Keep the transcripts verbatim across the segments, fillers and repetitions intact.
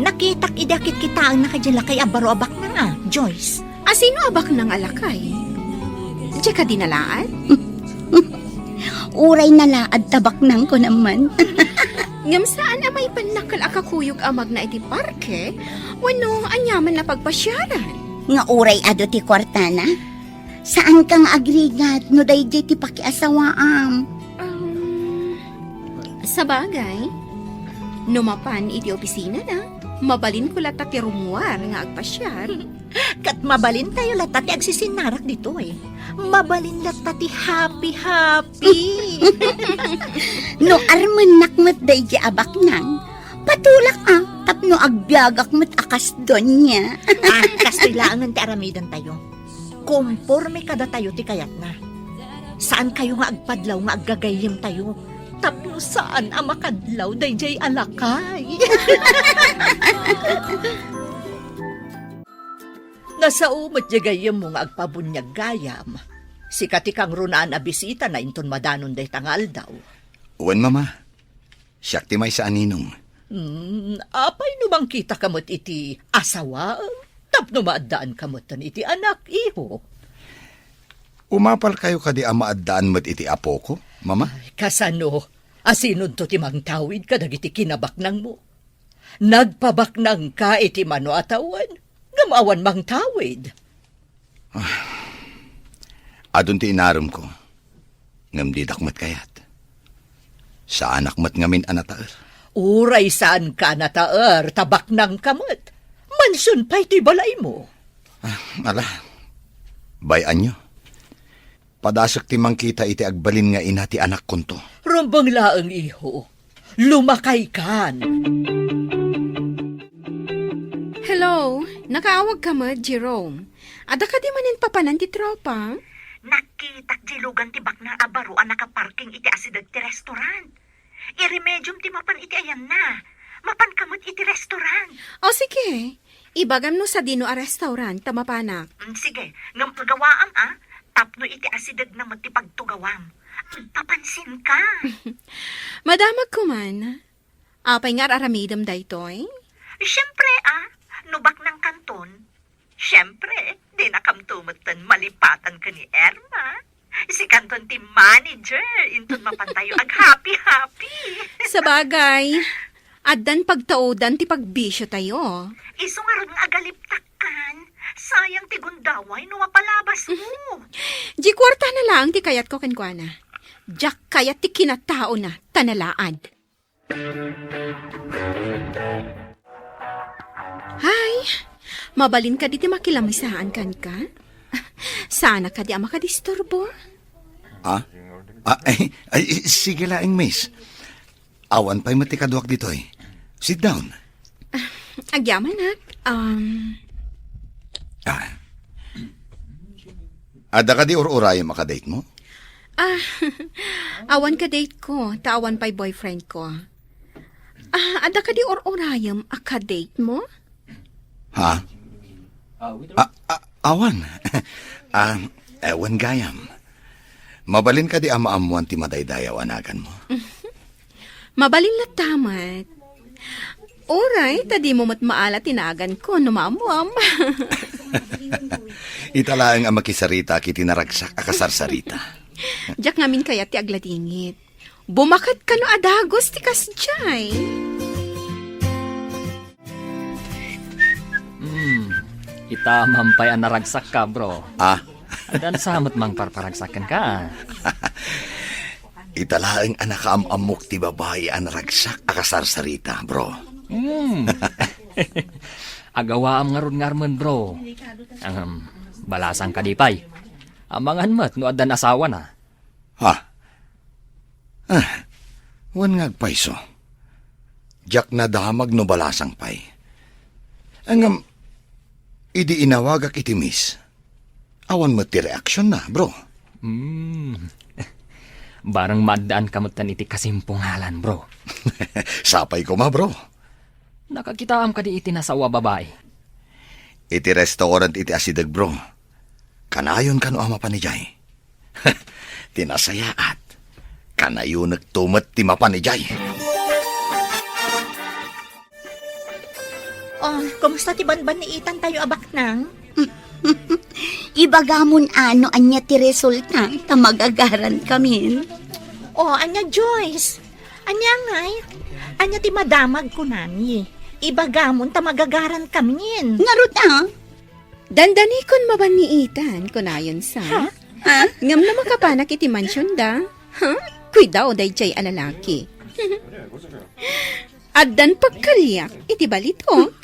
Nakitak idi akitkitaenna kadi lakay a baro a baknang a, Joyce. A sino a baknang a lakay? Diay kadi nalaad? Uray nalaad ta baknangko naman. Ngem saan a maipannakkel a kakuyog a magna iti parke wenno aniaman a pagpasiaran? Nga uray adu ti kuartana? Saanka nga agrigat no daydiay ti pakiasawaam? Um, sabagay, no mapan iti opisinana, mabalinko latta ti rummuar nga agpasiar. Ket mabalintayo latta ti agsisinnarak ditoy. Mabalin latta ti happy-happy. No armennak met daydiay a baknang, patulak a tapno agbiagak met a kas doña. Ah, kastoy laengen ti aramidentayo. Komporme kadatayo ti kayatna. Saankayo nga agpadlaw nga aggagayyemtayo tapno saan a makadlaw daydiay a lakay. Nasao met diay gayyemmo nga agpabuniag gayam. Sika ti kangrunaan a bisitana inton madanon dayta nga aldaw. Wen, Mama. Siak ti maysa a ninong. Hmm, apay no mangkitaka met iti asawaem tapno maaddaanka metten iti anak, iho? Umapalkayo kadi a maaddaan met iti apoko, Mama? Ay, kasano? Asinonto ti mangtawid kadagiti kinabaknangmo? Nagpabaknangka iti mano a tawen, ngem awan mangtawid. Ah, adun ti inaremko, ngem didak met kayat. Saanak met ngamin a nataer. Uray saanka a nataer, ta baknangka met. Mansion pay toy balaymo. Ah, ala, bay-anyo. Padasek ti mangkita iti agbalin nga ina ti anakkonto. Rumbeng laeng, iho. Lumakaykan. Hello, nakaawagka met, Jerome? Adda kadi manen papanan ti tropa? Nakitak diay lugan ti baknang a baro a nakaparking iti asideg ti restaurant. Iremediom ti mapan iti ayanna. Mapanka met iti restaurant. O, sige. Ibagam no sadino a restaurant ta mapanak. Mm, sige, ngem pagawaam a, tapno iti asidegna met ti pagtugawam. Agpapansinka. Madamagko man. Apay nga ar-aramidem daytoy? Siempre a, no baknangkanton, siempre, dinakamto metten malipatan ken ni Irma. Sikanton ti manager, inton mapantayo aghappy-happy. Sabagay, addan pagtaudan ti pagbisiotayo. Isu ngarud nga agaliptakkan. Sayang ti gundaway no mapalabasmo. Di kuartana laeng ti kayatko kenkuana. Diak kayat ti kinataona, ta nalaad. Hay, mabalin kadi ti makilamisaan kenka? Saanak kadi a makadisturbo? Ah? Ah, ay, ay, sige laeng, miss. Awan pay met ti kaduak ditoy. Sit down. Agyamanak, um, Ah. Adda kadi ur-urayem a kadate mo? Ah, awan kadate ko, ta awan pay boyfriend ko. Ah, adda kadi ur-urayem a kadate mo? Ha? Ah, ah, awan. Ah, eh, wen gayam. Mabalin kadi a maammuan ti madaydayaw a naganmo? Mabalin latta met. Uray, ta dimo met maala ti naganko no maammuam. Ita laeng a makisarita iti naragsak a kasarsarita. Diak ngamin kayat ti agladingit. Bumaket kano a dagus ti kasdiay. Hmm, ita man pay a naragsakka, bro. Ah? Addan sa met mangparparagsak kenka. Ita laeng a nakaam-ammok ti babai a naragsak a kasarsarita, bro. Hmm. Agawaam ngarud nga armen, bro. Ahem, balasang kadi pay. Amangan met no addan asawana. Ha? Ah, wen nga agpayso. Diak nadamag no balasang pay. Ngem, idi inawagak iti miss, awan met ti reaksionna, bro. Hmm. Barang maaddaanka metten iti kasimpungalan, bro. Sapay koma, bro. Nakakitaam kadi iti nasao a babai? Iti restaurant iti asideg, bro. Kanayon kano a mapan idiay? Ti nasayaat, kanayonekto met ti mapan idiay. Oh, kumusta ti banban ni Ethan tayo a baknang? Ibagamon a no ania ti resulta, ta magagaran kamin. Oh, ania, Joyce? Ania ngay? Ania ti madamag kunami? Ibagamon ta magagaran kamin. Ngarud a? Dandanikon maban ni Ethan, kunayon sa. Ha? Ha? Ngem no makapanak iti mansionda, ha? Kuidao dayjay a lalaki. Addan pagkaliak iti balitok.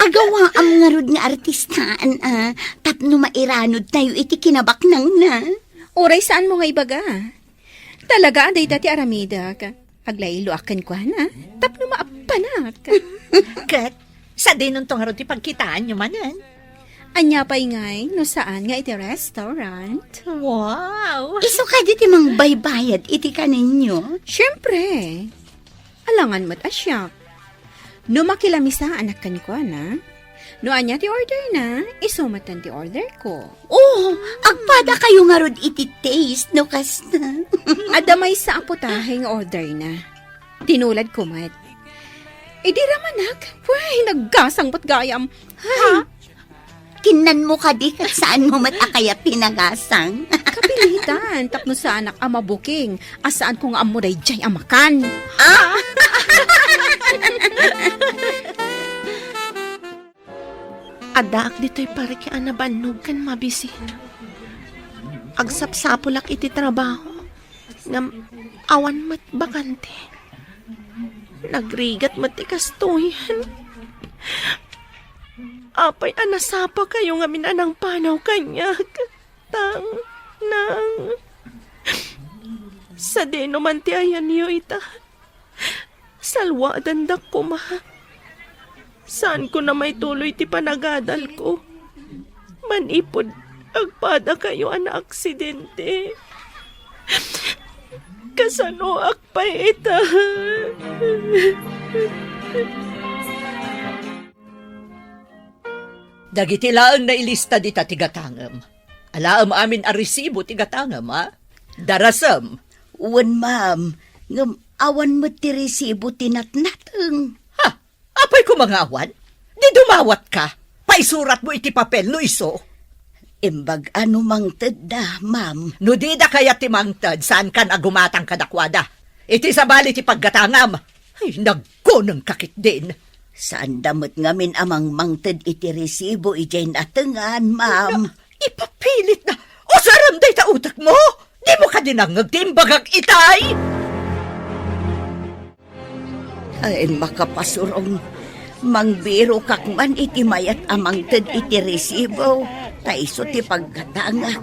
Agawaam ngarud nga artistaan a tapno mairanod tayo iti kinabaknangna. Uray saanmo nga ibaga. Talaga a dayta ti aramidek. Aglayloak kenkuana tapno maappanak. Ket, sadinonto ngarud ti pagkitaanyo manen? Ania pay ngay no saan nga iti restaurant? Wow! Isu kadi ti mangbaybayad iti kaninyo? Siempre. Alangan met a siak. No makilamisa a nakkankuana, no ania ti order na, isu met ti order ko. Oh, agpada kayo ngarud iti taste, no kasta? Adda maysa a putahe nga order na. Tinulad ko met. Idi ramanak, way, naggasang met gayam. Ay, ha? Kinnanmo kadi ket saanmo met a kayat ti nagasang? Kapilitan, tapno saanak a mabuking, a saanko nga ammo dayjay a makan. Ah! Addaak ditoy parke a nabannog ken mabisi. Agsapsapulak iti trabaho, ngem awan met bakante. Nagrigat met ti kastoyen. Apay a nasapa kayo ngamin a nangpanaw kaniak? Tang, nang. Sadino man ti ayanyo ita? Salwadandak koma. Saanko na maituloy ti panagadalko. Manipud agpada kayo a naaksidente. Kasanoak pay ita? Dagiti laeng nailista dita ti gatangem. Alaem amin a resibo ti gatangem, a? Darasem. Wen, ma'am. Ngem awan met ti resibo ti natnateng. Ha? Apay koma nga awan? Di dumawatka? Paisuratmo iti papel no isu. Imbag a no mangtedda, ma'am. No dida kayat ti mangted, saankan a gumatang kadakuada. Iti sabali ti paggatangam. Ay, nagkunengka ketdin. Saanda met ngamin a mangmangted iti resibo idiay natengan, ma'am. Na, ipapilitna. Usarem dayta utekmo? Dimo kadi nangngeg ti imbagak itay? Ay, makapasurong. Mangbirokak man iti mayat a mangted iti resibo, ta isu ti paggatangak.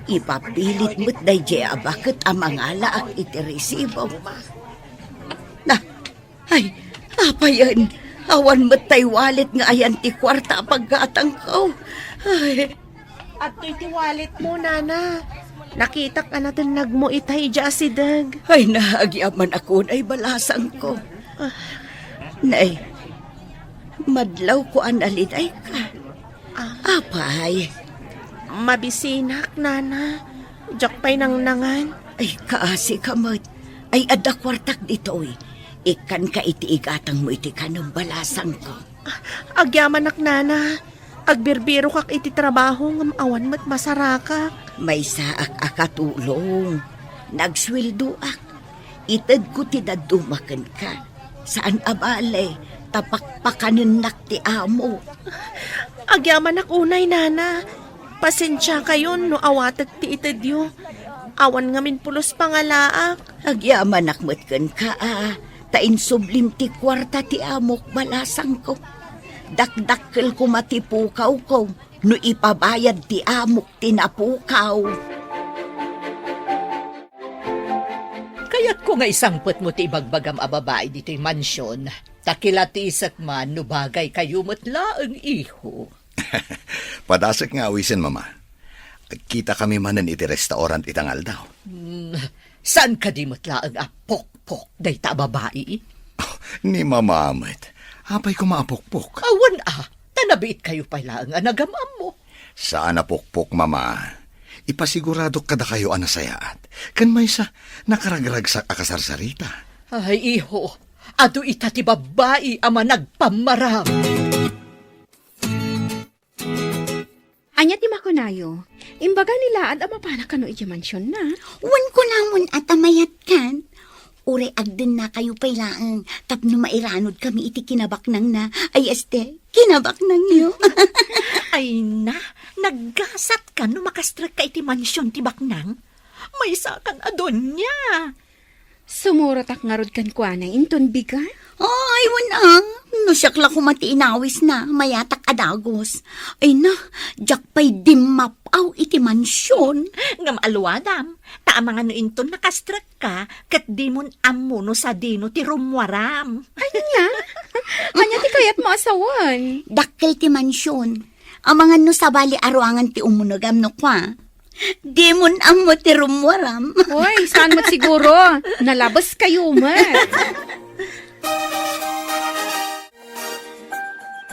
Ipapilit met daydiay a baket a mangalaak iti resibo. Na, ay, apayen, awan met tay wallet nga ayan ti kuarta a paggatangko. Ay. Adtoy ti walletmo, nana. Nakitak a natennagmo itay idiay asideg. Ay, naagiaman ako, nay balasangko. Ah. Nay, madlawko a nalidayka. Ah. Apay? Mabisinak, nana. Diak pay nangnangan. Ay, kaasika met. Ay, adda kuartak ditoy. Ikkanka iti igatangmo iti kanem, balasangko. Ah, agyamanak, nana. Agbirbirokak iti trabaho ngem awan met masarakak. Maysaak a katulong. Nagsueldoak. Itedko ti dadduma kenka. Saan a bale, ta pakpakanennak ti amo. Agyamanak unay, nana. Pasensiakayon no awatek ti itedyo. Awan ngamin pulos pangalaak. Agyamanak met kenka a, ta insublim ti kuarta ti amok, balasangko. Dakdakkel koma ti pukawko no ipabayad ti amok ti napukaw. Kayatko nga isangpetmo ti ibagbagam a babai ditoy mansion, ta kilatisek man no bagay kayo met laeng, iho. Padasek nga awisen, Mama. Agkitakami manen iti restaurant ita nga aldaw. Hmm, saan kadi met laeng a pokpok dayta a babai? Oh, ni Mama met. Apay koma a pokpok? Awan a, ta nabiit kayo pay laeng a nagam-ammo. Saan a pokpok, Mama. Ipasiguradok kadakayo a nasayaat. Ken maysa, nakaragragsak a kasarsarita. Ay, iho, Adu ita ti babbai a managpammarang. Ania ti makunayo? Imbaga ni Laad a mapanak kano idiay mansionna? Wen kunamon a ta mayatkan. Uray agdennakayo pay laeng tapno mairanudkami iti kinabaknangna. Ay, este, kinabaknangyo. Ay na, naggasatkan no makastrekka iti mansion ti baknang? Maysakan a donia. Sumurotak ngarud kenkuana inton bigat. Ay, wen a. No siak la koma ti inawisna, mayatak a dagus. Ay na, diak pay dimmap-aw iti mansion. Ngem aluadam, ta amangan no inton nakastrekka, ket dimon ammo no sadino ti rummuaram. Ania? Ania ti kayatmo a sawen? Dakkel ti mansion. Amangan no sabali a ruangan ti umunegam no kua. Dimon ammo ti rummuaram. Hoy, saan met siguro? Nalabeskayo met.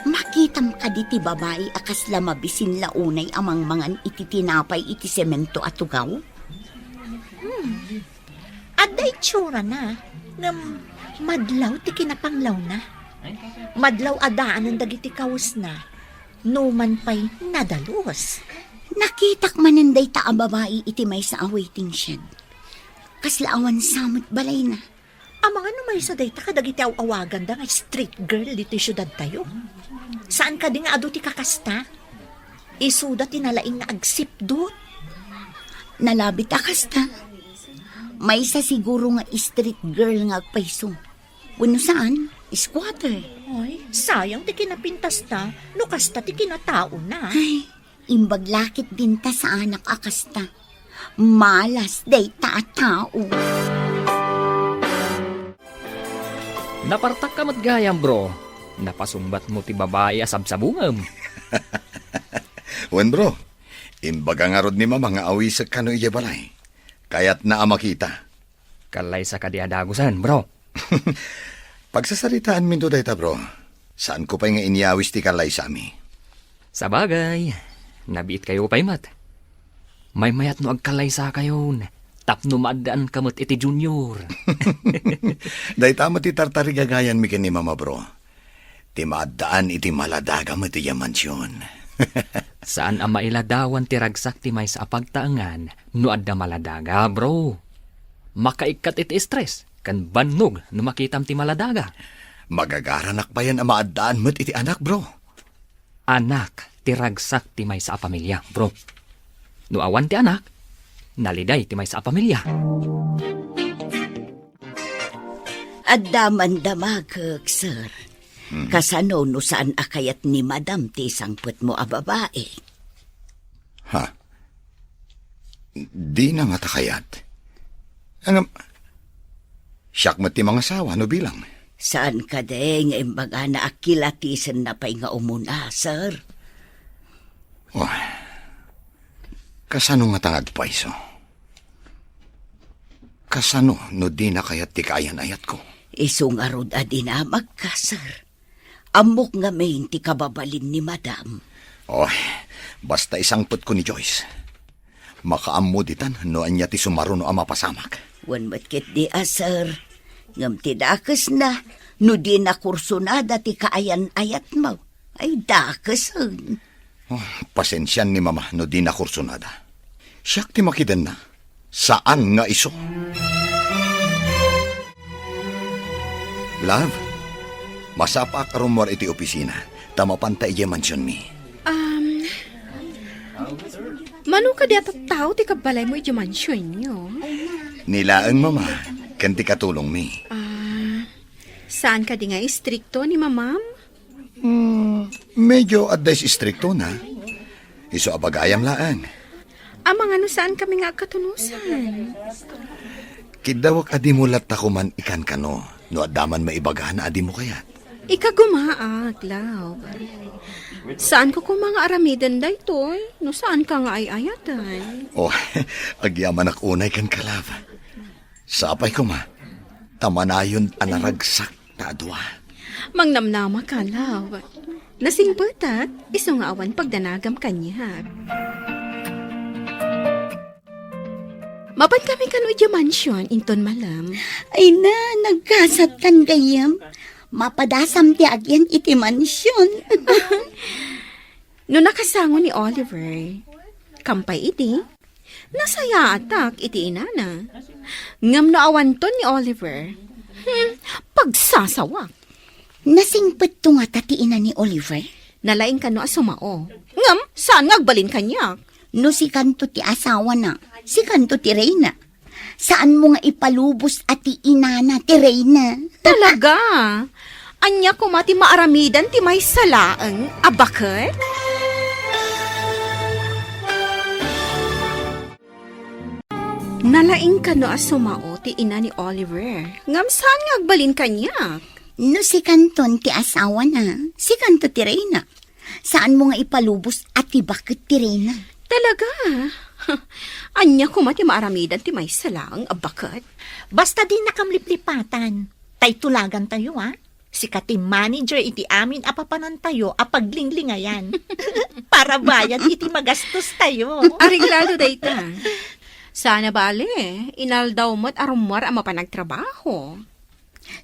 Makitam kadi ti babai a kasla mabisin la unay a mangmangan iti tinapay iti semento a tugaw? Hmm. Adda itsurana, ngem madlaw ti kinapanglawna. Madlaw a daanen dagiti kawesna, numan pay nadalus. Nakitak manen dayta a babai iti maysa a waiting shed. Kasla awan sa met balayna. Amangan no maysa dayta kadagiti aw-awaganda nga street girl ditoy siudadtayo. Saan kadi nga adu ti kakasta? Isuda ti nalaing nga agsipdut. Nalabit a kasta. Maysa siguro nga street girl nga agpayso. Wenno saan, squatter. Ay, sayang ti kinapintasna, no kasta ti kinataona. Ay, imbag la ket dinta saanak a kasta. Malas dayta a tao. Napartakka met gayam, bro. Napasungbatmo ti babai a sabsabungem. Wen, bro. Imbaga ngarud ni Mama nga awisek kano idiay balay. Kayatna a makita. Kallaysa kadi a dagusen, bro? Pagsasaritaanminto dayta, bro. Saanko pay nga inyawis ti kallaysami. Sabagay, nabiitkayo pay met. Maymayat no agkallaysakayon, tapno maaddaanka met iti Junior. Dayta met ti tartarigagayanmi ken ni Mama, bro. Ti maaddaan iti maladaga met idiay mansion. Saan a mailadawan ti ragsak ti maysa a pagtaengan no adda maladaga, bro. Makaikkat iti stress ken bannog no makitam ti maladaga. Magagaranak payen a maaddaan met iti anak, bro. Anak ti ragsak ti maysa a pamilia, bro. No awan ti anak, naliday ti maysa a pamilia. Adda man damagek, sir. Mhm. Kasano no saan a kayat ni Madam ti sangpetmo a babai? Ha? Dina ngata kayat. Ngem, siak met ti mangasawa no bilang. Saan kadi nga imbagana a kilatisenna pay nga umuna, sir? Oh, kasano ngata nga agpayso? Kasano no dina kayat ti kaayan-ayatko? Isu ngarud a dinamagka, sir. Ammok ngamin ti kababalin ni Madam. Oh, basta isangpetko ni Joyce. Makaammo ditan no ania ti sumaruno a mapasamak. Wen met ketdi a, sir. Ngem ti dakesna, no dina kursunada ti kaayan-ayatmo, ay dakesen. Oh, pasensian ni Mama no dina kursunada. Siak ti makidenna. Saan nga isu. Love, masapaak a rummuar iti opisina, ta mapanta idiay mansionmi. Um, mano kadi a tattao ti kabbalaymo idiay mansionyo? Ni laeng, Mama, ken ti katulongmi. Ah, saan kadi nga istrikto ni Mamam? Hmm, medyo adda istriktona. Isu a bagayam laeng. Amangan no saankami nga agkatunosan. Kiddawek a dimo latta koman ikankano no adda man maibagana a dimo kayat. Ikagumaak, love. Saanko koma nga aramiden daytoy no saanka nga ay-ayaten. Oh, agyamanak unay kenka, love. Sapay koma, ta manayon a naragsak ta a dua. Mangnamnamaka, love. Nasingpetak, isu nga awan pagdanagam kaniak. Mapan kami kano idiay mansion, inton malem. Ay na, nagkasatkan gayyem. Mapadasam ti agyan iti mansion. No nakasango ni Oliver, kampay idi, nasayaatak iti inana. Ngem no awanton ni Oliver, hmm, pagsasawak. Nasingpetto ngata ti ina ni Oliver? Nalaing kano a sumao. Ngem, saan nga agbalin kaniak? No sikanto ti asawana, sikanto ti reyna. Saanmo nga ipalubos a ti inana ti reyna. Talaga? Ania koma ti maaramidan ti maysa laeng a baket? Nalaing kano a sumao ti ina ni Oliver. Ngem saan nga agbalin kaniak? No sikanton ti asawana, sikanto ti reyna. Saanmo nga ipalubos a ti baket ti reyna. Talaga? Ania koma ti maaramidan ti maysa laeng a baket? Basta dinakam liplipatan. Tay tulagantayo, a? Sika ti manager iti amin a papanantayo a paglinglingayan. Para bayad iti magastostayo. Areglado dayta. Sana bale, inaldaw met a rummuar a mapan agtrabaho.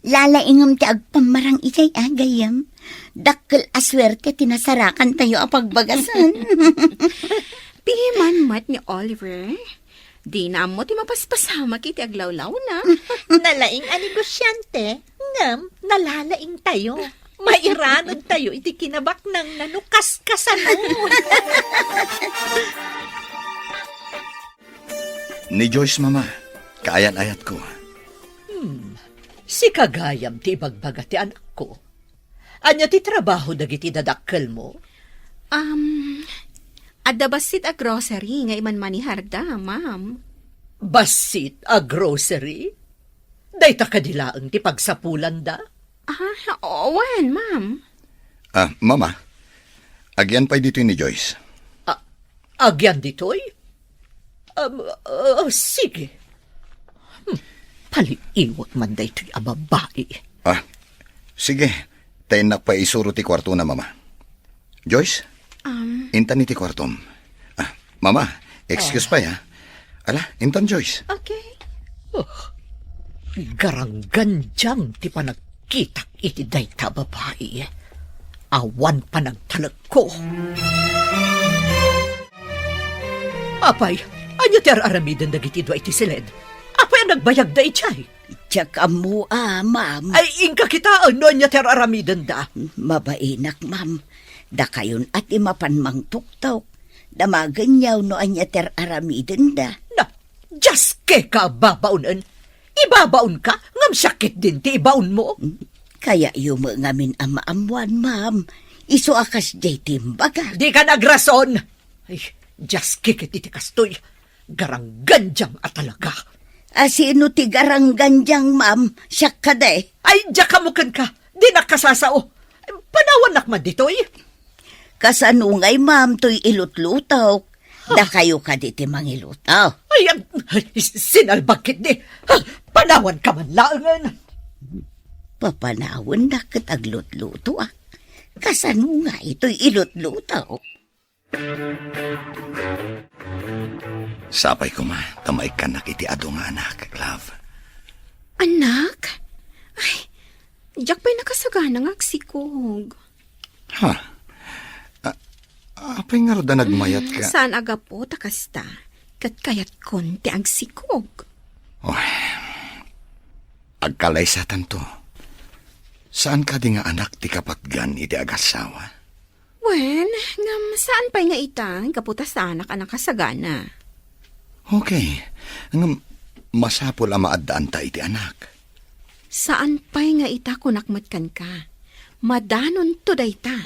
Lalaingem ti agpammarang idiay a gayyem. Dakkel a suerte ti nasarakantayo a pagbagasen. Piman met ni Oliver. Dina ammo ti mapaspasamak iti aglawlawna. Nalaing a negosyante, ngem nalalaingtayo. Mairanudtayo iti kinabaknangna no kaskasano. Ni Joyce, Mama, kaayan-ayatko. Hmm, sika gayam ti ibagbaga ti anakko. Ania ti trabaho dagiti dadakkelmo? Um, adda bassit a grocery nga imanmaniharda, ma'am. Bassit a grocery? Dayta kadi laeng ti pagsapulanda? Ah, wen, ma'am. Ah, Mama, agyan pay ditoy ni Joyce. Ah, agyan ditoy? Um, ah, sige. Hmm, paliiwek man daytoy a babai. Ah, sige. Ta innak pay isuro ti kuartona, Mama. Joyce? Um, intan iti kuartom. Ah, Mama, excuse pay, ha? Ala, intan, Joyce. Okay. Oh, garanggandiang ti panagkitak iti dayta a babai. Awan panagtalekko. Apay, ania ti ar-aramiden dagiti dua iti siled? Apay a nagbayagda idiay? Diak ammo a, ma'am. Ay, inka kitaen no ania ti ar-aramidenda. Mabainak, ma'am. Dakayon a ti mapan mangtuktok. Damagenyo no ania ti ar-aramidenda. Na, diaske ka a babaonen. Ibabaonka, ngem siak ketdin ti ibaonmo. Kayatyo met ngamin a maammuan, ma'am. Isu a kasdiay ti imbagak. Dika nagrason. Ay, diaske ket iti kastoy. Garanggandiang a talaga. A, sino ti garanggandiang, ma'am? Siak kadi? Ay, diak ammo kenka. Dinak kasasao. Panawannak man ditoy. Kasano ngay, ma'am, toy ilutlutok? Dakayo kadi ti mangiluto? Ay, ag-, ay, sinalbag ketdi. Ha, panawanka man laengen. Papanawannak ket aglutlutoak. Kasano ngay toy ilutlutok? Sapay koma ta maikkannak iti adu nga anak, love. Anak? Ay, diak pay nakasagana nga agsikog. Ha? A-, apay ngarud a nagmayat ka? Saan a gapu ta kasta, ket kayatkon ti agsikog. Oh, agkalaysatanto. Saan kadi nga anak ti kapatgan iti agasawa? Wen, ngem saan pay nga ita, gapu ta saanak a nakasagana. Okay. Ngem masapul a maaddaanta iti anak. Saan pay nga ita kunak met kenka. Madanonto dayta.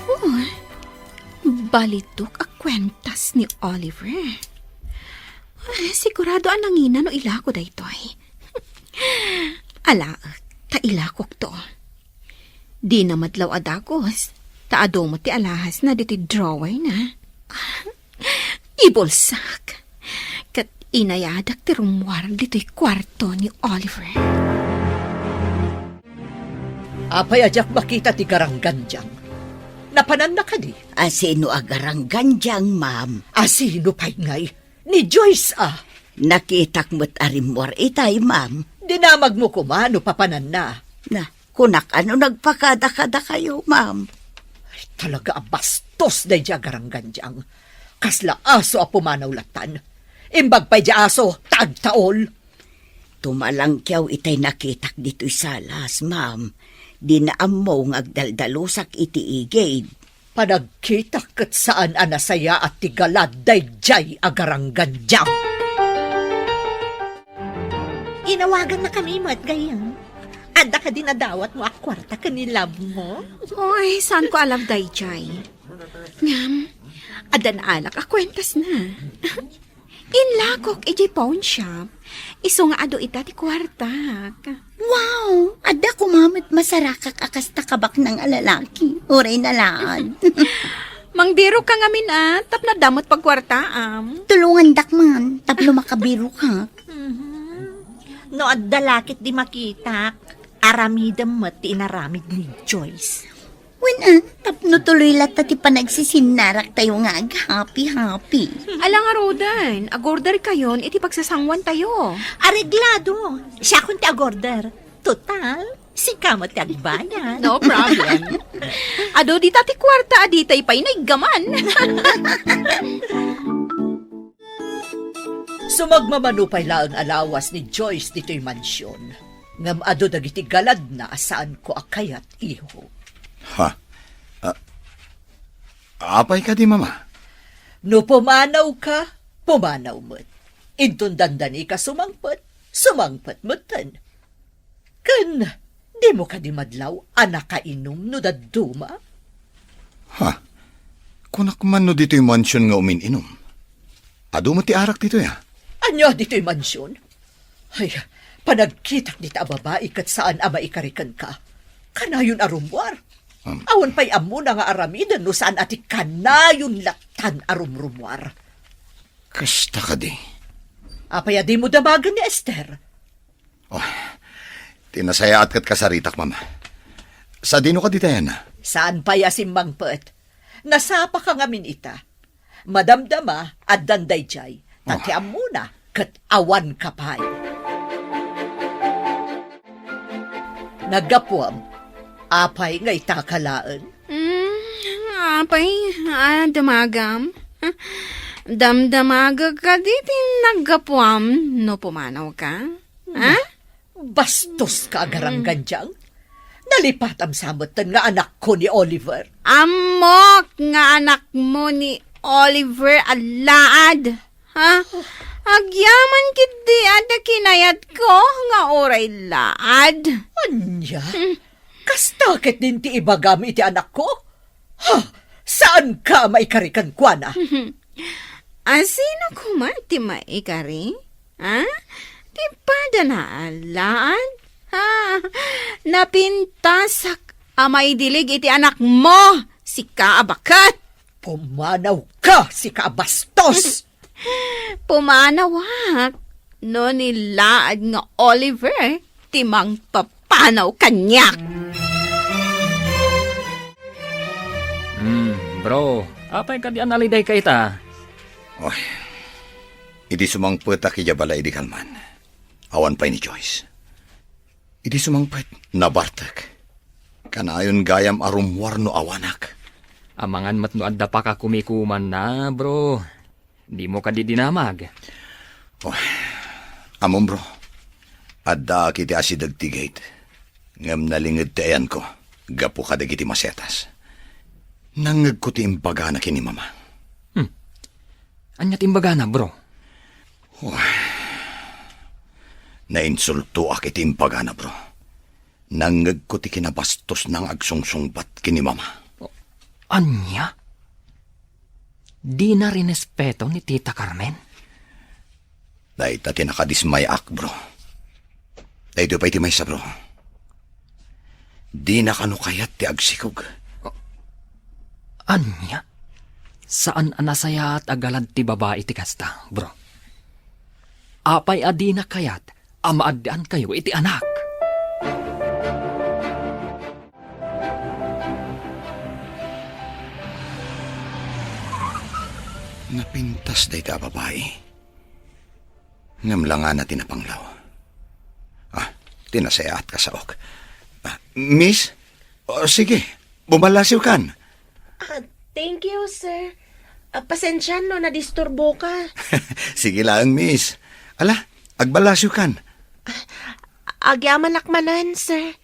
Oh, balitok a kuentas ni Oliver. Ay, sigurado a nangina no ilako daytoy. Alaek, ta ilakokto. Dina madlaw a dagus, ta adu met ti alahasna ditoy drawerna. Ibulsak, ket inayadak ti rummuar ditoy kuarto ni Oliver. Apay a diak makita ti garanggandiang? Napananna kadi? A, sino a garanggandiang, ma'am? A, sino pay ngay? Ni Joyce, a. Nakitak met a rimmuar itay, ma'am. Dinamagmo koma no papananna. Na, kunak a no nagpakada-kada kayo, ma'am. Ay, talaga a bastos daydiay a garanggandiang. Kasla aso a pumanaw lattan. Imbag pay diay aso, tagtaol. Tumalangkiaw itay nakitak ditoy salas, ma'am. Dina ammo nga agdaldalusak iti igid. Panagkitak ket saan a nasayaat ti galad daydiay a garanggandiang. Inawagannakami met, gayyem. Adda kadi nadawatmo a kuarta ken ni love mo? Oy, saanko a love daydiay. Ngem, adda naalak a kuentasna. Inlakok idiay pawn shop, isu nga adu ita ti kuartak. Wow! Adda koma met masarakak a kasta kabaknang a lalaki. Uray na laeng. Mangbirokka ngamin a, tapno adda met pagkuartaam. Tulongandak man, tapno makabirokak. Mhm. No adda lakit di makitak, aramidem met ti inaramid ni Joyce. Wen, a, tapno tuloy latta ti panagsisinnaratayo nga aghappy-happy. Ala ngaruden, agorderkayon iti pagsasanguantayo. Areglado. Siakon ti agorder. Total, sika met ti agbayad. No problem. Adu dita ti kuarta a ditay pay naiggaman. Sumagmamano pay laeng a lawas ni Joyce ditoy mansion. Ngem adu dagiti galadna a saanko a kayat, iho. Ha? A, apay kadi, Mama? No pumanawka, pumanaw met. Inton dandanika sumangpet, sumangpet metten. Ken, dimo kadi madlaw a nakainum no dadduma? Ha? Kunak man no ditoy mansion nga umin-inum. Adu met ti arak ditoy, a? Ania ditoy mansion? Ay, panagkitak dita a babai ket saan a maikari kenka. Kanayon a rummuar. Um. Awan pay ammona nga aramiden no saan a ti kanayon lattan a rumrummuar. Kasta kadi? Apay a dimo damagen ni Esther? Oh, ti nasayaat ket kasaritak, Mama. Sadino kadi tayan? Saan pay a simmangpet? Nasapaka ngamin ita. Madamdama, addan daydiay. Ta ti ammona, ket awanka pay. Naggapuam, apay nga itaka laeng? Mm, apay, a, damagam? Damdamagek kadi ti naggapuam no pumanawka? Ha? Bastoska a garanggandiang. Nalipatam sa metten nga anakko ni Oliver. Ammok nga anakmo ni Oliver a laad. Ha? Agyaman ketdi adda kinayatko nga uray laad. Ania? Hmm. Kasta ketdin ti ibagam iti anakko? Ha? Saanka a maikari kenkuana? A, sino koma ti maikari? Ha? Ti padana a laad? Ha? Napintasak a maidilig iti anakmo, sika a baket! Pumanawka, sika a bastos! Pumanawak no ni laad nga Oliver ti mangpapanaw kaniak. Hmm, bro, apay kadi a nalidayka ita? Oy, idi sumangpetak idiay balay idi kalman, awan pay ni Joyce. Idi sumangpet, nabartek. Kanayon gayam a rummuar no awanak. Amangan met no adda pakakumikumanna, bro. Dimo kadi dinamag? Oh, ammom, bro. Addaak iti asideg ti gate. Ngem nalinged ti ayanko gapu kadagiti masetas. Nangngegko ti imbagana ken ni Mama. Hmm. Ania ti imbagana, bro? Oh. Nainsultoak iti imbagana, bro. Nangngegko ti kinabastosna nga agsungsungbat ken ni Mama. Ania? Dina rinespeto ni Tita Carmen? Dayta ti nakadismayaak, bro. Daytoy pay ti maysa, bro. Dina kano kayat ti agsikog. Ania? Saan a nasayaat a galad ti babai ti kasta, bro. Apay a dina kayat a maaddaankayo iti anak? Napintas dayta a babai. Ngem langana ti napanglaw. Ah, ti nasayaat kasaok. Ah, miss? O, sige, bumallasiwkan. Ah, thank you, sir. Ah, pasensian no nadisturboka. Sige laeng, miss. Ala, agballasiwkan. Agyamanak manen, sir.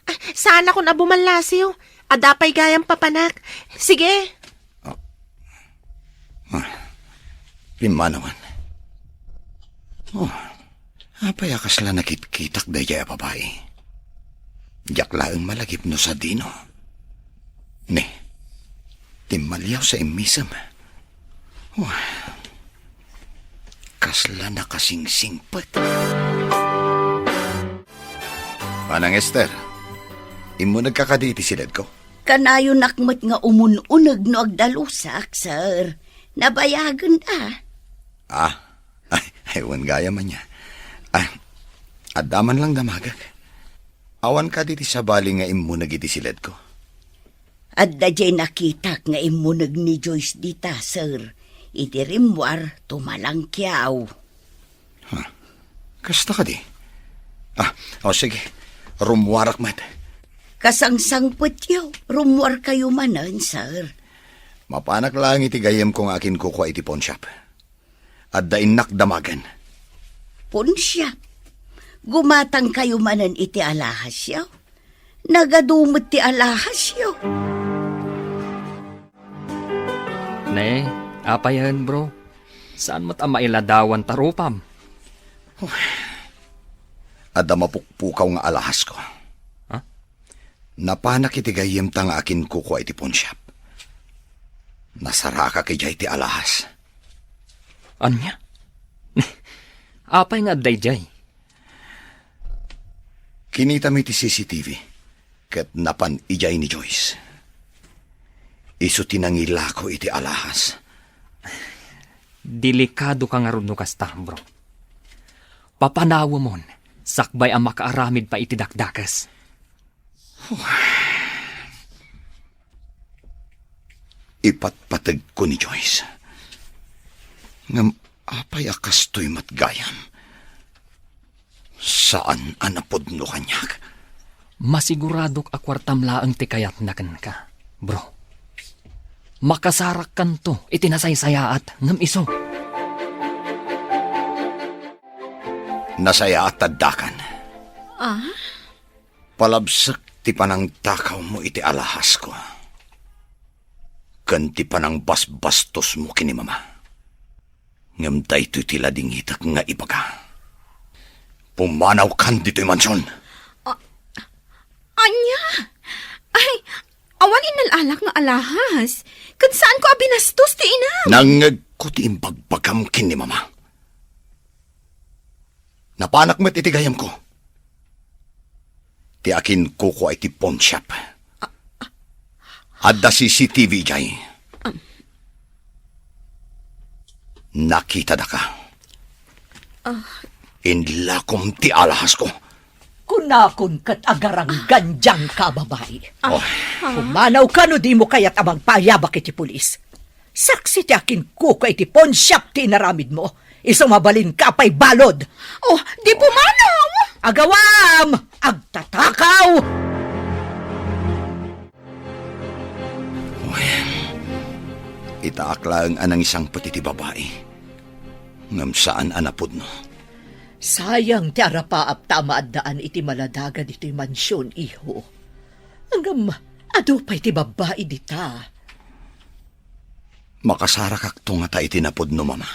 Ah, saanakon a bumallasiw. Adda pay gayam papanak. Sige. Ah, pimmanawan. Oh, apay a kasla nakitkitak daydiay a babai? Diak laeng malagip no sadino. Ne, timmaliaw sa immisem. Oh, kasla nakasingsingpet. Manang Esther, immunegka kadi iti siledko? Kanayonak met nga umun-uneg no agdalusak, sir. Nabayagen a. Ah, ay, ay, wen gayam ania. Ah, adda man lang damagek. Awan kadi ti sabali nga immuneg iti siledko? Adda diay nakitak nga immuneg ni Joyce dita, sir. Iti rimmuar, tumalangkiaw. Ha? Kasta kadi? Ah, o sige. Rummuarak met. Kasangsangpetyo, rummuarkayo manen, sir. Mapanak laeng iti gayyemko nga akinkukua iti pawnshop. Adda innak damagen. Pawnshop? Gumatangkayo manen iti alahasyo? Nagadu met ti alahasyo. Ne, apayen, bro? Saan met a mailadawan ta rupam? Adda mapukpukaw nga alahasko. Ha? Napanak iti gayyemta nga akinkukua iti pawnshop. Nasarakak idiay ti alahas. Ania? Apay nga adda idiay? Kinitami ti C C T V ket napan idiay ni Joyce. Isu ti nangilako iti alahas. Delikadoka ngarud no kasta, bro. Papanawemon, sakbay a makaaramid pay iti dakdakes. Ipatpategko ni Joyce. Ngem apay a kastoy met gayam? Saan a napudno kaniak. Masiguradok a kuartam laeng ti kayatna kenka, bro. Makasarakkanto iti nasaysayaat ngem isu. Nasayaat ta addakan. Ah? Palabsek ti panangtakawmo iti alahasko ken ti panangbasbastosmo ken ni Mama. Ngem daytoy ti ladingitek nga ibaga. Pumanawkan ditoy mansion. A-, ania? Ay, awan innal-alak nga alahas. Ket saanko a binastos ti inam. Nangngegko ti imbagbagam ken ni Mama. Napanak met iti gayyemko. Ti akinkukua iti pawnshop. Adda C C T V idiay. Nakitadaka. Ah. Inlakom ti alahasko. Kunakon ket agaranggan dianka, babai. Ah. Oh. Pumanawka no dimo kayat a magpaayabak iti pulis. Saksi ti akinkukua iti pawnshop ti inaramidmo. Isu mabalinka pay balud. Oh, di pumanaw! Agawam! Agtatakaw! Uy, itaak laeng a nangisangpet iti babai. Ngem saan a napudno. Sayang ti arapaap ta a maaddaan iti maladaga ditoy mansion, iho. Ngem adu pay ti babbai dita. Makasarakakto ngata iti napudno, Mama?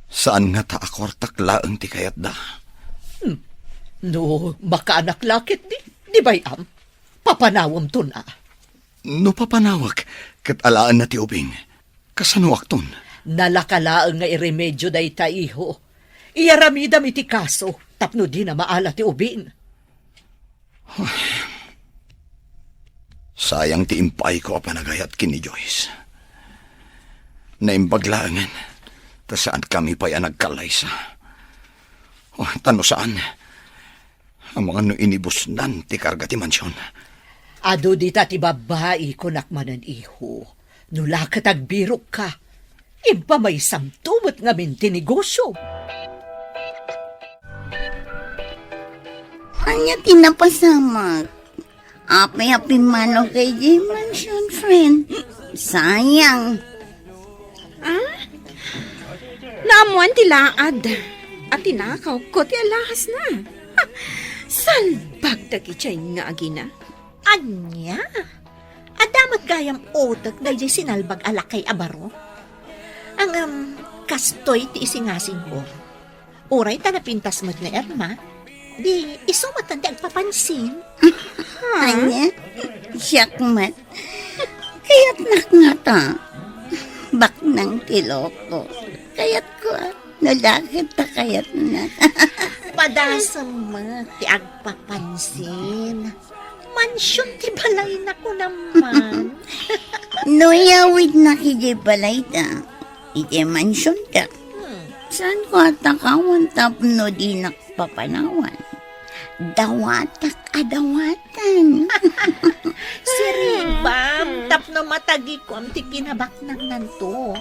Saan ngata a kuartak laeng ti kayatda? Hmm. No makaanak la ketdi, di bay-am, papanawemton a. No papanawek ket alaenna ti ubing, kasanoakton? Nalaka laeng nga iremedio dayta, iho. Iyaramidam iti kaso tapno dina maala ti ubing. Sayang ti impaayko a panagayat ken ni Joyce. Naimbag laengen ta saankami pay a nagkallaysa. Oh, ta no saan, amangan no inibusnan ti karga ti mansion. Adu dita ti babbai, kunak manen, iho. No la ket agbirokka, impamaysamto met ngamin ti negosio. Ania ti napasamak? Apay a pimmanoka idiay mansion, friend? Sayang. Ah? Naammoan ti laad a tinakawko ti alahasna. Salbag dagiti nga agina. Ania? Adda met gayam utek daydiay sinalbag a lakay a baro? Ngem, kastoy ti isingasingko. Uray ta napintas met ni Irma, di isu met ti agpapansin. Ania? Siak met. Kayatnak ngata. Baknang ti loko. Kayatko, ah. No la ket ta kayatnak. Padasem met ti agpapansin. Mansion ti balayna, kunam man. No iyawidnak idiay balayda, idiay mansionda, hmm, saanko a takawan tapno dinak papanawan? Dawatak a dawatan. Siribam tapno matagikuam ti kinabaknangnanto.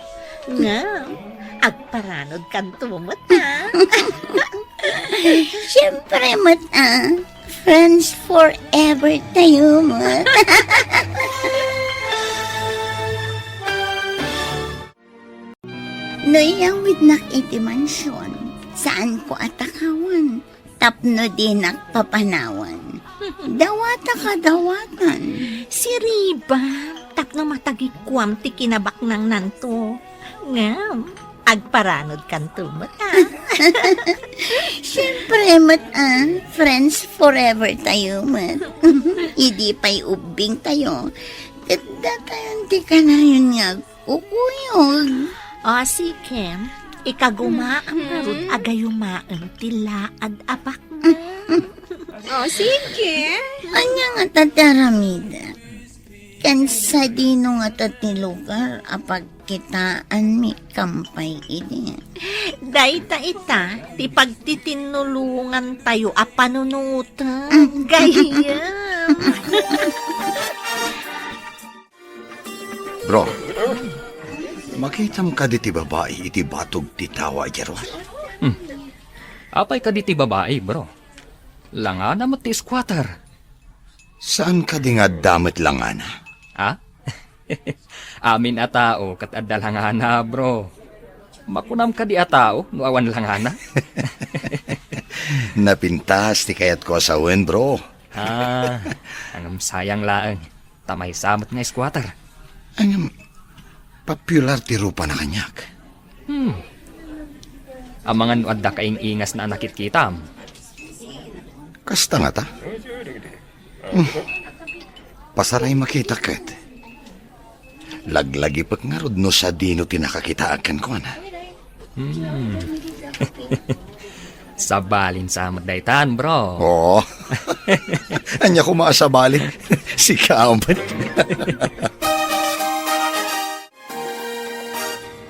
Ngem, agparanodkanto met, a? Siyempre met, a. Friends forever tayo met. No iyawidnak iti mansion, saanko a takawan tapno dinak papanawan? Dawatak a dawatan. Siribam tapno matagikuam ti kinabaknangnanto. Ngem, agparanodkanto met, a? Siyempre met, a. Friends forever tayo met. Idi pay ubbing tayo, ket datayon ti kanayon nga agkukuyog. O, sige. Ikagumaam ngarud a gayumaem ti laad a baknang. O, sige. Ania ngata ti aramidek? Ken sadino ngata ti lugar a pagkitaanmi kampay idi? Dayta ita ti pagtitinnulongantayo a panunoten, gayyem. Bro, makitam kadi ti babai iti batog ti tawa idiay ruar? Hmm. Apay kadi ti babai, bro? Langana met ti squatter. Saan kadi nga adda met langana? Ha? Amin a tao ket adda langana, bro. Makunam kadi a tao no awan langana? Napintas ti kayatko a sawen, bro. Ah, ngem sayang laeng. Ta maysa met nga squatter. Ngem, popular ti rupana kaniak. Hmm. Amangan no adda kaing-ingasna a nakitkitam. Kasta ngata? Hmm. Pasaray makita ket. Laglagipek ngarud no sadino ti nakakitaak kenkuana. Hmm. Sabalin sa met daytan, bro. Oo. Ania koma a sabalin? Sika met.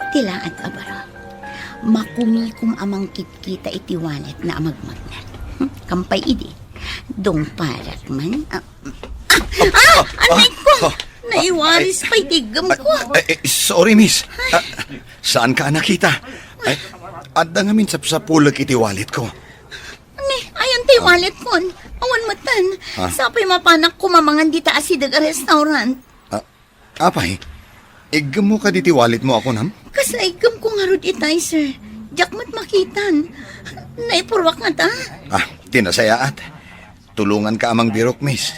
Ti laad a baro, makumikom a mangkitkita iti walletna a magmagnet. Hmm, kampay idi, dungparak man. Ah, ah, ah, aray ko! Ah, naiwaris pay ti iggem ko. Ay, ay, sorry, miss. Ah, saanka a nakita? Ay, adda ngamin sapsapulek iti wallet ko. Ni, ayan ti wallet kon. Awan metten. Ah? Sapay mapanak kumamangan dita asideg a restaurant. Ah, apay, iggemmo kadi ti wallet mo a kunam? Kasla iggemko ngarud itay, sir. Diak met makitan. Naipurruak ngata. Ah, ti nasayaat. Tulonganka a mangbirok, miss.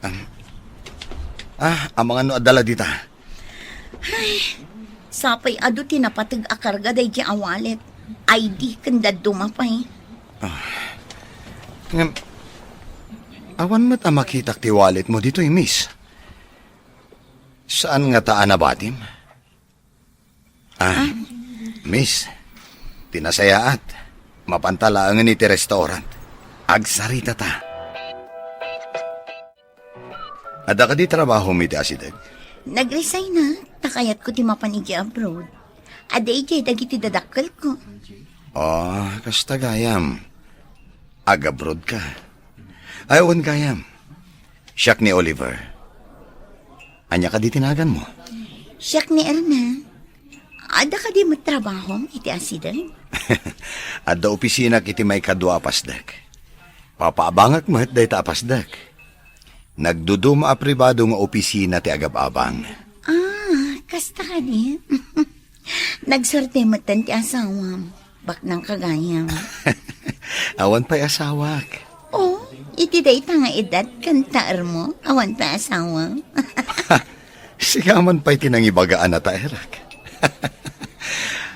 Am, ah, amangan no adda la dita. Ay, sapay adu ti napateg a karga daydiay a wallet, I D ken dadduma pay. Ah. Ngem, awan met a makitak ti wallet mo ditoy, miss. Saan ngata a nabatim? Ah, miss, ti nasayaat, mapanta laengen iti restaurant. Agsaritata. Adda kadi trabahom iti asideg? Nag-resign na, ta kayatko ti mapan idiay abroad. Adda idiay dagiti dadakkelko. Ah, kasta gayam. Ag-abroad ka. Ay, wen gayam. Siak ni Oliver. Ania kadi ti naganmo? Siak ni Erna. Adda kadi met trabahom iti asideg? Adda opisinak iti maikadua a pasdek. Papaabangak met dayta a pasdek. Nagduduma a pribado nga opisina ti agab-abang. Ah, kasta kadi? Nagsuerte metten ti asawam. Baknang kagayam. Awan pay asawak. Oh, iti dayta nga edad ken taermo, awan pay asawam. Sika man pay ti nangibaga a nataerak.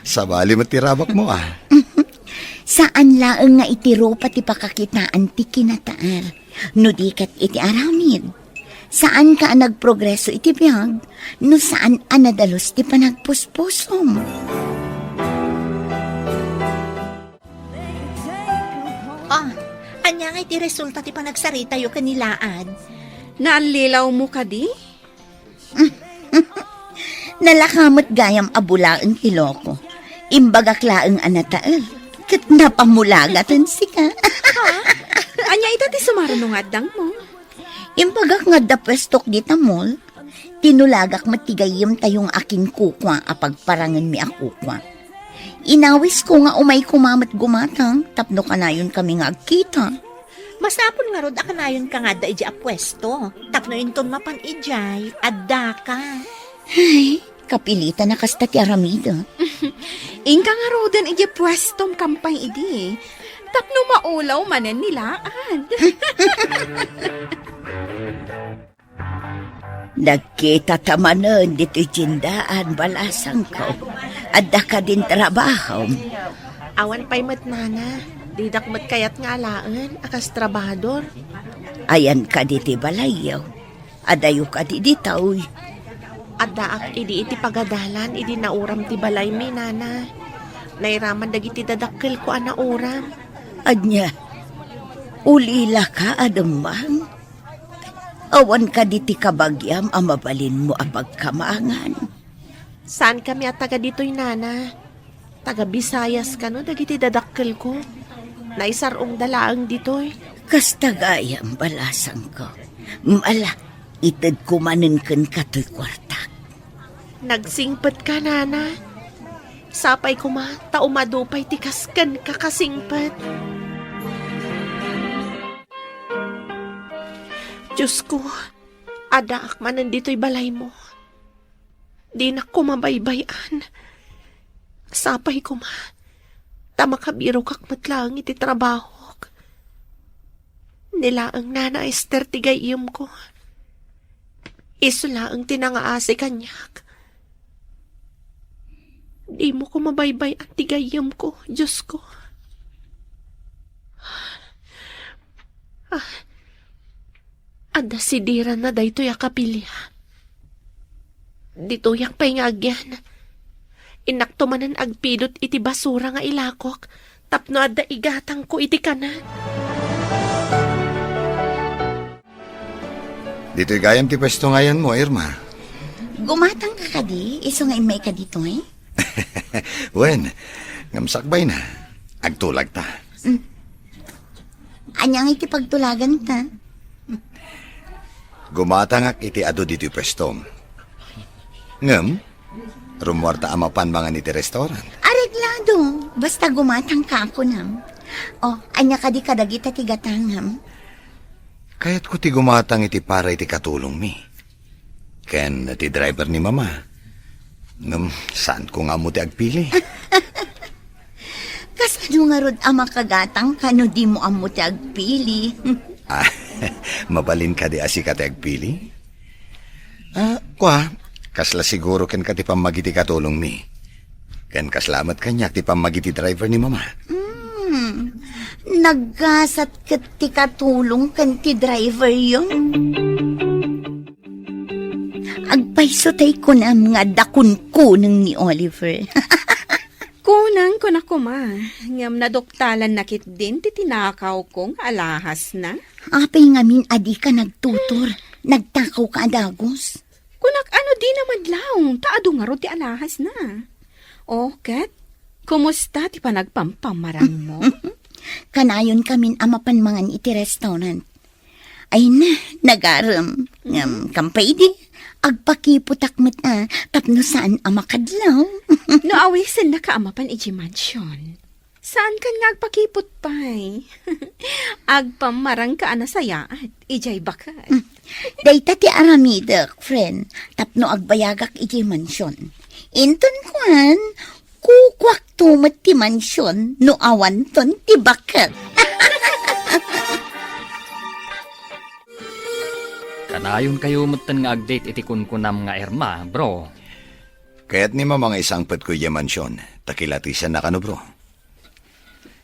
Sabali met ti rabakmo, ah. Saan laeng nga iti rupa ti pakakitaan ti kinataer, no di ket iti aramid. Saanka a nagprogreso iti biag, no saan a nadalus ti panagpuspusom. Ah, ania nga iti resulta ti panagsaritayo ken ni Laad? Naallilawmo kadi? Nalaka met gayam a bulaen ti loko. Imbagak laeng a nataer, ket napamulagaten sika. Ha? Ania ita ti sumaruno nga addangmo? Imbagak nga adda puestok dita mall. Tinulagak met ti gayyemtayo nga akinkukua a pagparangenmi a kukua. Inawisko nga umay koma met gumatang tapno kanayonkami nga agkita. Masapul ngarud a kanayonka nga adda idiay a puesto, tapno inton mapan idiay, addaka. Ay, kapilitan a kasta ti aramida. Inka ngaruden idiay puestom kampay idi, tapno maulaw manen ni Laad. Nagkitata manen ditoy tiendaan, balasangko. Adda kadin trabahom? Awan pay met, nana. Didak met kayat nga alaen a kas trabahador. Ayanka ditoy balayyo? Adayo kadi ditoy? Addaak idi iti pagadalan idi nauram ti balaymi, nana. Nairaman dagiti dadakkelko a nauram. Ania? Ulilaka a dumang? Awan kadi ti kabagiam a mabalinmo a pagkamangan? Saankami a taga ditoy, nana. Taga Visayas kano dagiti dadakkelko. Naisar-ongda laeng ditoy. Kasta gayam, balasangko. Ala, itedko manen kenka toy kuartak. Nagsingpetka, nana. Sapay koma ta umadu pay ti kas kenka kasingpet. Diosko, addaak manen ditoy balaymo. Dinak koma baybay-an. Sapay koma ta makabirokak met laeng iti trabahok. Ni laeng Nana Ester ti gayyemko. Isu laeng ti nangaasi kaniak. Dimo koma baybay-an ti gayyemko, Diosko. Ah, adda sidiranna daytoy a kapili. Ditoyak pay nga agyan. Innakto manen agpidut iti basura nga ilakok tapno adda igatangko iti kanen. Ditoy gayam ti puesto nga ayanmo, Irma. Gumatangka kadi, isu nga immayka ditoy? Wen, ngem sakbayna. Agtulagta. Mm. Ania nga iti pagtulaganta? Gumatangak iti adu ditoy puestom. Ngem, rummuarta a mapan mangan iti restaurant. Areglado, basta gumatangka, kunam. O, ania kadi kadagita ti gatangam? Kayatko ti gumatang iti para iti katulongmi. Ken ti driver ni Mama. Ngem, saanko nga ammo ti agpili. Kasano ngarud a makagatangka no dimo ammo ti agpili? Ah, mabalin kadi a sika ti agpili? Ah, kua, kasla siguro kenka ti pammagiti katulongmi. Ken kasla met kaniak ti pammagiti driver ni Mama. Hmm, naggasat ket ti katulong ken ti driveryo. Agpayso tay kunam nga adda kunkuneng ni Oliver. Kunang kuna koma, ngem naduktalanna ketdin ti tinakawko nga alahasna. Apay ngamin a dika nagtutor, nagtakawka a dagus? Kunak a no dina madlaw, ta adu ngarud ti alahasna. O, ket, kumusta ti panagpampamaranmo? Kanayonkamin a mapan mangan iti restaurant. Ay na, nagarem. Ngem, kampay idi, agpakiputak met a, tapno saan a makadlaw. No awisennaka a mapan idiay mansion, saankan nga agpakiput pay. Agpammarangka a nasayaat idiay baket. Hmm. Dayta ti aramidek, friend, tapno agbayagak idiay mansion. Inton kuan, kukuakto met ti mansion no awanton ti baket. Kanayonkayo metten nga agdate iti kunkunam nga Irma, bro. Kayat ni Mama nga isangpetko idiay mansion, ta kilatisenna kano, bro.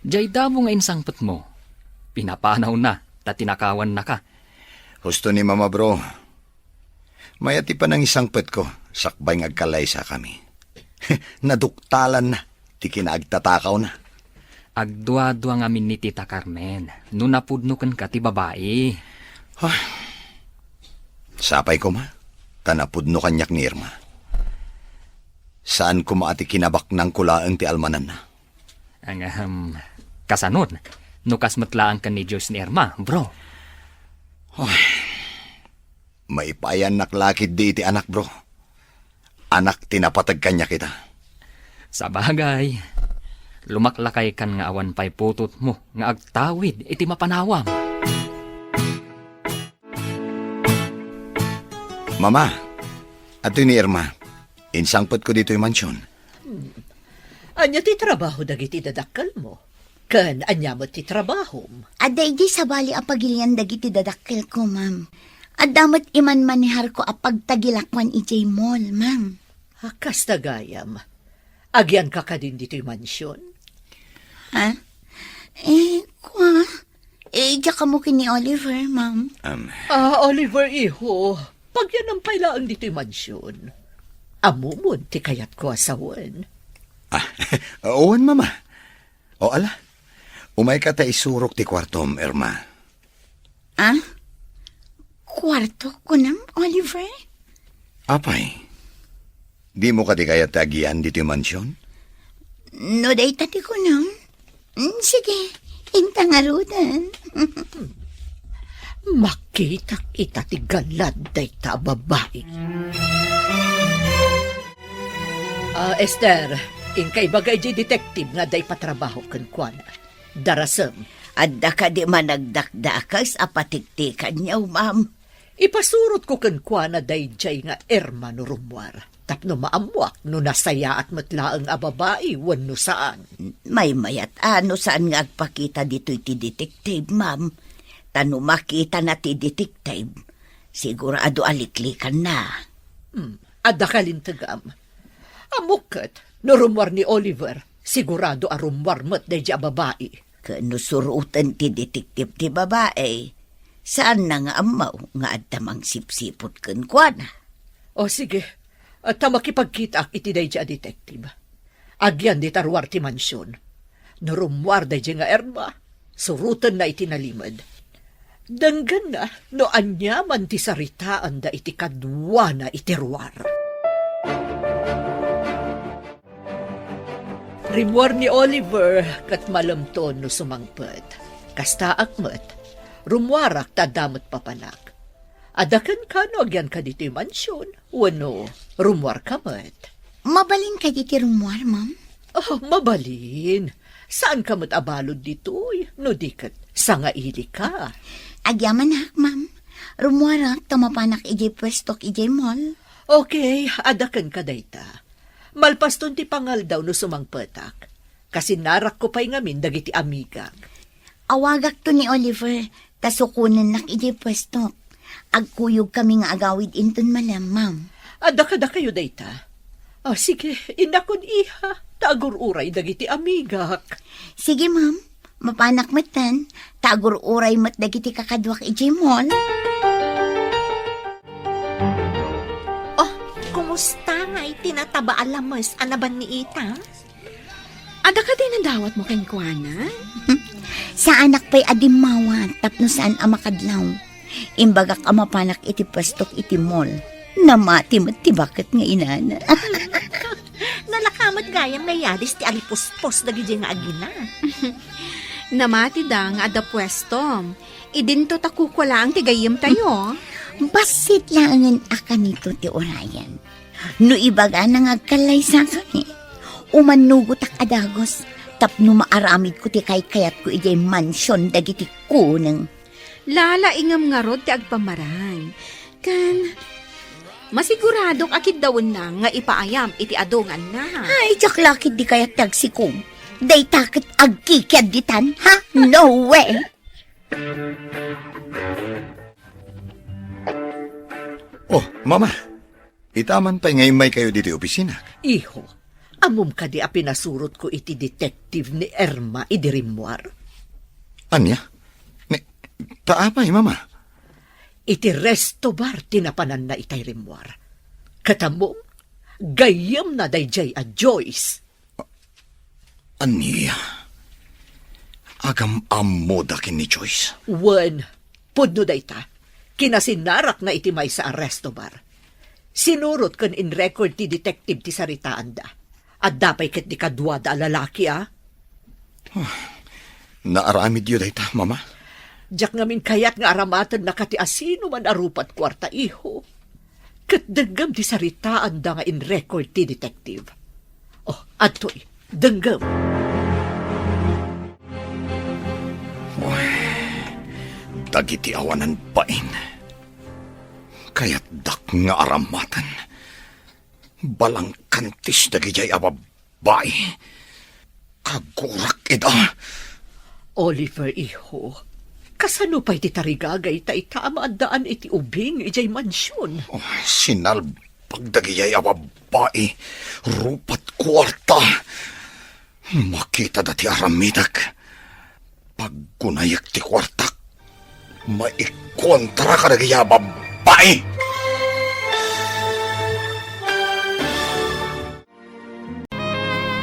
Diay damo nga insangpetmo, pinapanawna ta tinakawannaka. Husto ni Mama, bro. Mayat ti panangisangpetko, sakbay nga agkalaysakami. Naduktalanna ti kinaagtatakawna. Agduadua ngamin ni Tita Carmen no napudno kenka ti babai. Ah, sapay koma, ta napudno kaniak ni Irma. Saan koma a ti kinabaknangko laeng ti almananna. Ang, ahem, kasanon, no kas met laeng ken ni Diyos ni Irma, bro. Ay, maipayannak la ketdi iti anak, bro. Anak ti napateg kaniak ita. Sabagay, lumaklakaykan nga awan pay putotmo nga agtawid iti mapanawam. Mama, adtoy ni Irma. Insangpetko ditoy mansion. Hmm. Ania ti trabaho dagiti dadakkelmo? Ken ania met ti trabahom? Adda idiay sabali a pagilian dagiti dadakkelko, ma'am. Adda met imanmaneharko a pagtagilakuan idiay mall, ma'am. A, kasta gayam. Agianka kadin ditoy mansion? Ha? Eh, kua? Eh, diak ammo ken ni Oliver, ma'am. Um, Ah, Oliver, iho, pagyanam pay laeng ditoy mansion. Ammomon ti kayatko a sawen. Ah, wen, Mama. O, ala, umayka ta isurok ti kuartom, Irma. Ah? Kuarto, kunam, Oliver? Apay, dimo kadi kayat ti agian ditoy mansion? No dayta ti kunam, mm, sige, inta ngaruden. Makitak ita ti galad dayta a babai. Ah, Esther, inka ibaga idiay detective nga adda ipatrabaho kenkuana. Darasem. Adda kadi managdakdakes a patiktikanyo, ma'am? Ipasurotko kenkuana daydiay nga Irma no rummuar, tapno maammuak no nasayaat met laeng a babai wenno saan. Maymayat a no saan nga agpakita ditoy ti detective, ma'am. Ta no makitana ti detective, sigurado a liklikanna. Hmm, adda kalintegam. Ammok ket, no rummuar ni Oliver, sigurado a rummuar met daydiay a babai. Ken no suroten ti detective ti babai, saanna nga ammo nga adda mangsipsiput kenkuana. O, sige. Ta makipagkitaak iti daydiay a detective. Agian dita ruar ti mansion. No rummuar daydiay nga Irma, surotenna iti nalimed. Denggenna no aniaman ti saritaanda iti kaduana iti ruar. Rimmuar ni Oliver ket malemton no sumangpet. Kastaak met, rummuarak ta adda met papanak. Adda kenka no agianka ditoy mansion, wenno rummuarka met? Mabalin kadi ti rummuar, ma'am? Oh, mabalin. Saanka met a balud ditoy, no di ket sangailika. Agyamanak, ma'am. Rummuarak ta mapanak idiay puestok idiay mall. Okay, adda kenka dayta. Malpaston ti pangaldaw no sumangpetak. Kasinnarakko pay ngamin dagiti amigak. Awagakto ni Oliver, ta sukonennak idiay puestok. Agkuyogkami nga agawid inton malem, ma'am. Adda kadakayo dayta? Ah, sige, innakon, iha, ta agur-uray dagiti amigak. Sige, ma'am. Mapanak metten, ta agur-uray met dagiti kakaduak idiay mall. Oh, kumusta ngay ti nataba a lames a nabanniitam? Adda kadi nadawatmo kenkuana? Saanak pay a dimmawat tapno saan a makadlaw. Imbagak a mapanak iti puestok iti mall. Namati met ti baket nga inana. Nalaka met gayam nga yadis ti alipuspos dagiti nga agina. Namatida nga adda puestom. Idinto ta kukua laeng ti gayyemtayo. Bassit laengen a kanito ti urayen. No ibagana nga agkallaysakami, umannugotak a dagus tapno maaramidko ti kaykayatko idiay mansion dagiti kuneng. Lalaingem ngarud ti agpamarang. Ken masiguradok a kiddawenna nga ipaayam iti adu nga annak. Ay, diak la ketdi kayat ti agsikom. Dayta ket agkikiadditan, ha? No way! Oh, Mama, ita man pay nga immaykayo ditoy opisina. Iho, ammom kadi a pinasurotko iti detective ni Irma idi rimmuar? Ania? Ni, ta apay, Mama? Iti resto bar ti napananna itay rimmuar. Ket ammom, gayyemna daydiay a Joyce. Ania? Agam-ammoda ken ni Joyce? Wen, pudno dayta. Kinasinarakna iti maysa a resto bar. Sinurot ken in-record ti detective ti saritaanda. Adda pay ketdi kaduada a lalaki, a? Ah, naaramidyo dayta, Mama? Diak ngamin kayat nga aramatennaka ti asino man a rupat kuarta, iho. Ket denggem ti saritaanda nga in-record ti detective. Oh, adtoy, denggem. Uy, dagiti awanan bain. Kayatdak nga aramaten. Balangkantis dagidiay a bab- Bay, kagurak ida. Oliver, iho, kasano pay ti tarigagayta ita a maaddaan iti ubing idiay mansion? Oh, sinalbag dagidiay a babbai, rupat kuarta. Makitada ti aramidek. Paggunayek ti kuartak. Maikontra kadagiti a babbai.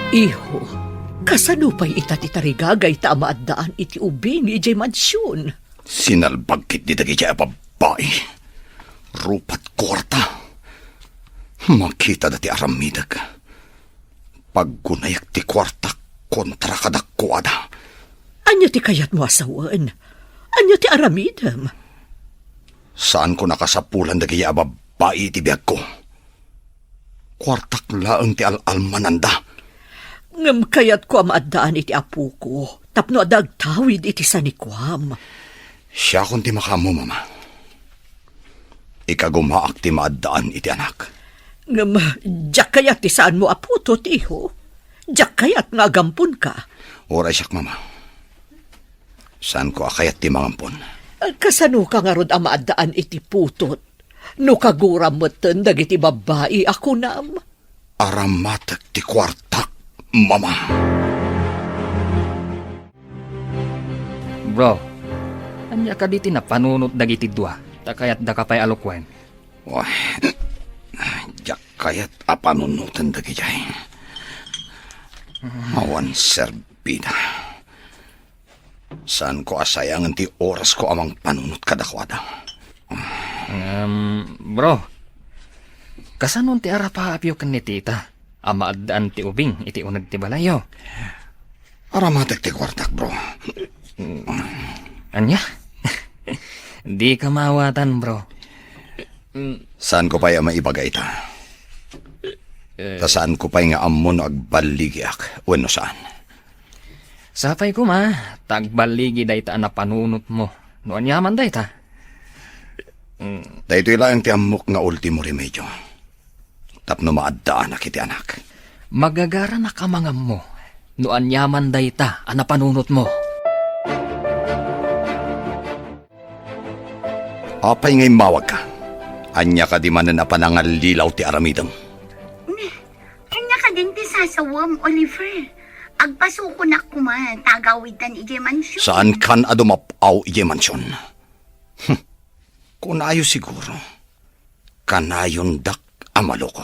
Iho, kasano pay ita ti tarigagayta a maaddaan iti ubing idiay mansion? Sinalbag ketdi dagiti a babbai. Rupat kuarta. Makitada ti aramidek. Paggunayek ti kuartak kontra kadakuada. Ania ti kayatmo a sawen? Ania ti aramidem? Saanko a kasapulan dagiti a babbai iti biagko. Kuartak laeng ti al-almananda. Ngem kayatko a maaddaan iti apoko tapno adda agtawid iti sanikuam. Siakon ti makaammo, Mama. Ikagumaak ti maaddaan iti anak. Ngem diak kayat ti saanmo a putot, iho. Diak kayat nga agamponka. Uray siak, Mama. Saanko a kayat ti mangampon. Kasanoka ngarud a maaddaan iti putot no kaguram metten dagiti babbai a kunam? Aramatek ti kuartak, Mama. Bro, ania kadi ti napanunot dagiti dua? Ta kayatdaka pay a lukuen. Wah, diak kayat a panunoten dagidiay. Awan serbida. Saanko a sayangen ti orasko a mangpanunot kadakuada. Ngem, bro, kasano ti arapaapyo ken ni tita a maaddaan ti ubing iti uneg ti balayyo? Aramatek ti kuartak, bro. Ania? Dika maawatan, bro. Saanko pay a maibaga ita. Eh. Ta saanko pay nga ammo no agballigiak wenno saan. Sapay koma, ta agballigi dayta a napanunotmo. No aniaman dayta? Mm. Daytoy laeng ti ammok nga ultimo remedio. Tapno maaddaanak iti anak. Magagaranak a mangammo no aniaman dayta a napanunotmo. Apay nga immawagka? Ania kadi manen a panangallilaw ti aramidem? Ni, ania kadin ti sasawem, Oliver? Agpasukonak koma ta agawidtan idiay mansion. Saankan a dumap-aw idiay mansion? Hmm. Kunayo siguro, kanayondak a maloko.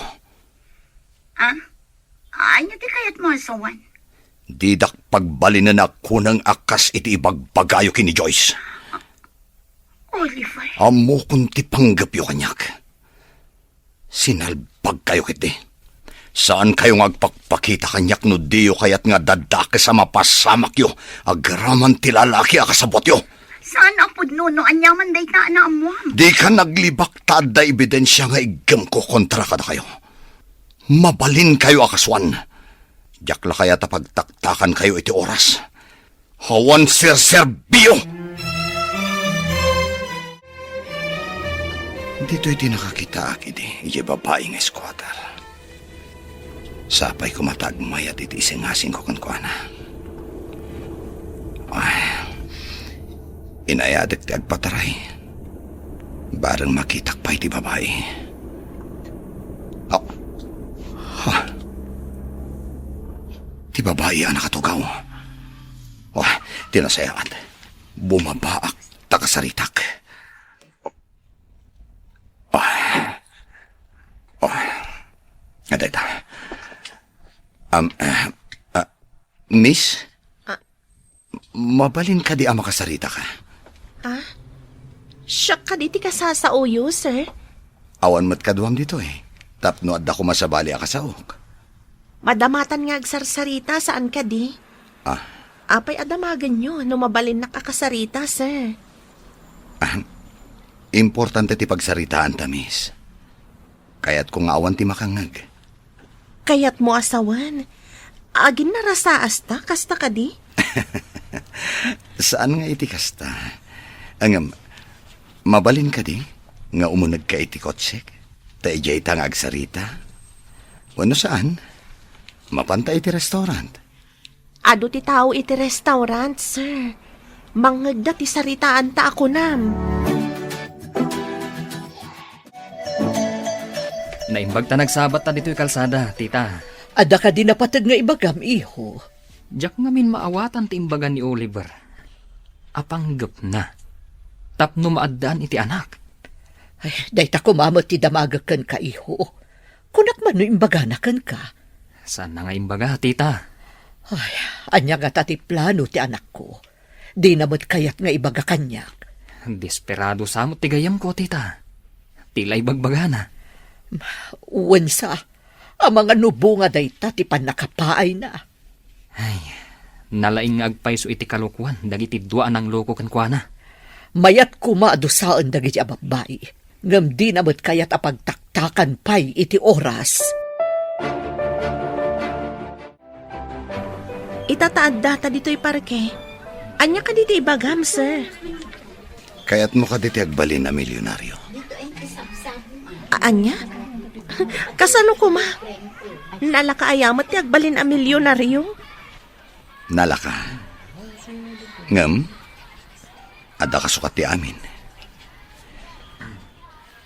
Ah? Ania ti kayatmo a sawen? Didak pagbalinen a kuneng a kas iti ibagbagayo ken ni Joyce. Oliver. Ammokon ti panggepyo kaniak. Sinalbagkayo ketdi. Saankayo nga agpakpakita kaniak no diyo kayat nga dadakes a mapasamakyo agraman ti lalaki a kasabbuatyo. Saan a pudno no ania man dayta a naammoam. Dika naglibak ta adda ebidensia nga iggemko kontra kadakayo. Mabalinkayo a kasuan. Diak la kayat a pagtaktakankayo iti oras. Awan serserbio! Ditoy ti nakakitaak idi, idiay babai nga squatter. Sapay koma ta agmayat iti isingasingko kenkuana. Ay, inayadek ti agpataray. Bareng makitak pay ti babai. Ah, ha. Ti babai a nakatugaw. Oh, ti nasayaat. Bumabaak ta kasaritak. Oh. Oh. Adayta. Um, ah, ah, Miss? Ah. Mabalin kadi a makasaritaka? Ah? Siak kadi ti kasasaoyo, sir? Awan met kaduam ditoy. Tapno adda koma sabali a kasaok. Madamatan nga agsarsarita, saan kadi? Ah. Apay a damagenyo no mabalinnak a kasarita, sir? Ah, importante ti pagsaritaanta, miss. Kayatko nga awan ti makangngeg. Kayatmo a sawen? Aginnarasaasta, kasta kadi? Saan nga iti kasta. Ngem, mabalin kadi nga umunegka iti kotsek? Ta idiayta nga agsarita? Wenno saan? Mapanta iti restaurant? Adu ti tao iti restaurant, sir. Mangngegda ti saritaanta a kunam. Naimbag ta nagsabatta ditoy kalsada, tita. Adda kadi napateg nga ibagam, iho? Diak ngamin maawatan ti imbaga ni Oliver. Apanggepna. Tapno maaddaan iti anak. Ay, dayta koma met ti damagek kenka, iho. Kunak man no imbagana kenka. Saanna nga imbaga, tita? Ay, ania ngata ti plano ti anakko? Dina met kayat nga ibaga kaniak. Desperado sa met ti gayyemko, tita. Ti la ibagbagana. Wen sa, amangan no bunga dayta ti pannakapaayna. Ay, nalaing nga agpayso iti kalokoan dagiti dua a nangloko kenkuana. Mayat koma a dusaen dagiti a babbai, ngem dina met kayat a pagtaktakan pay iti oras. Ita ta addata ditoy parke. Ania kadi ti ibagam, sir? Kayatmo kadi ti agbalin a milyonario? A-, ania? Kasano koma? Nalaka aya met ti agbalin a milyonario? Nalaka. Ngem, adda kasukat ti amin.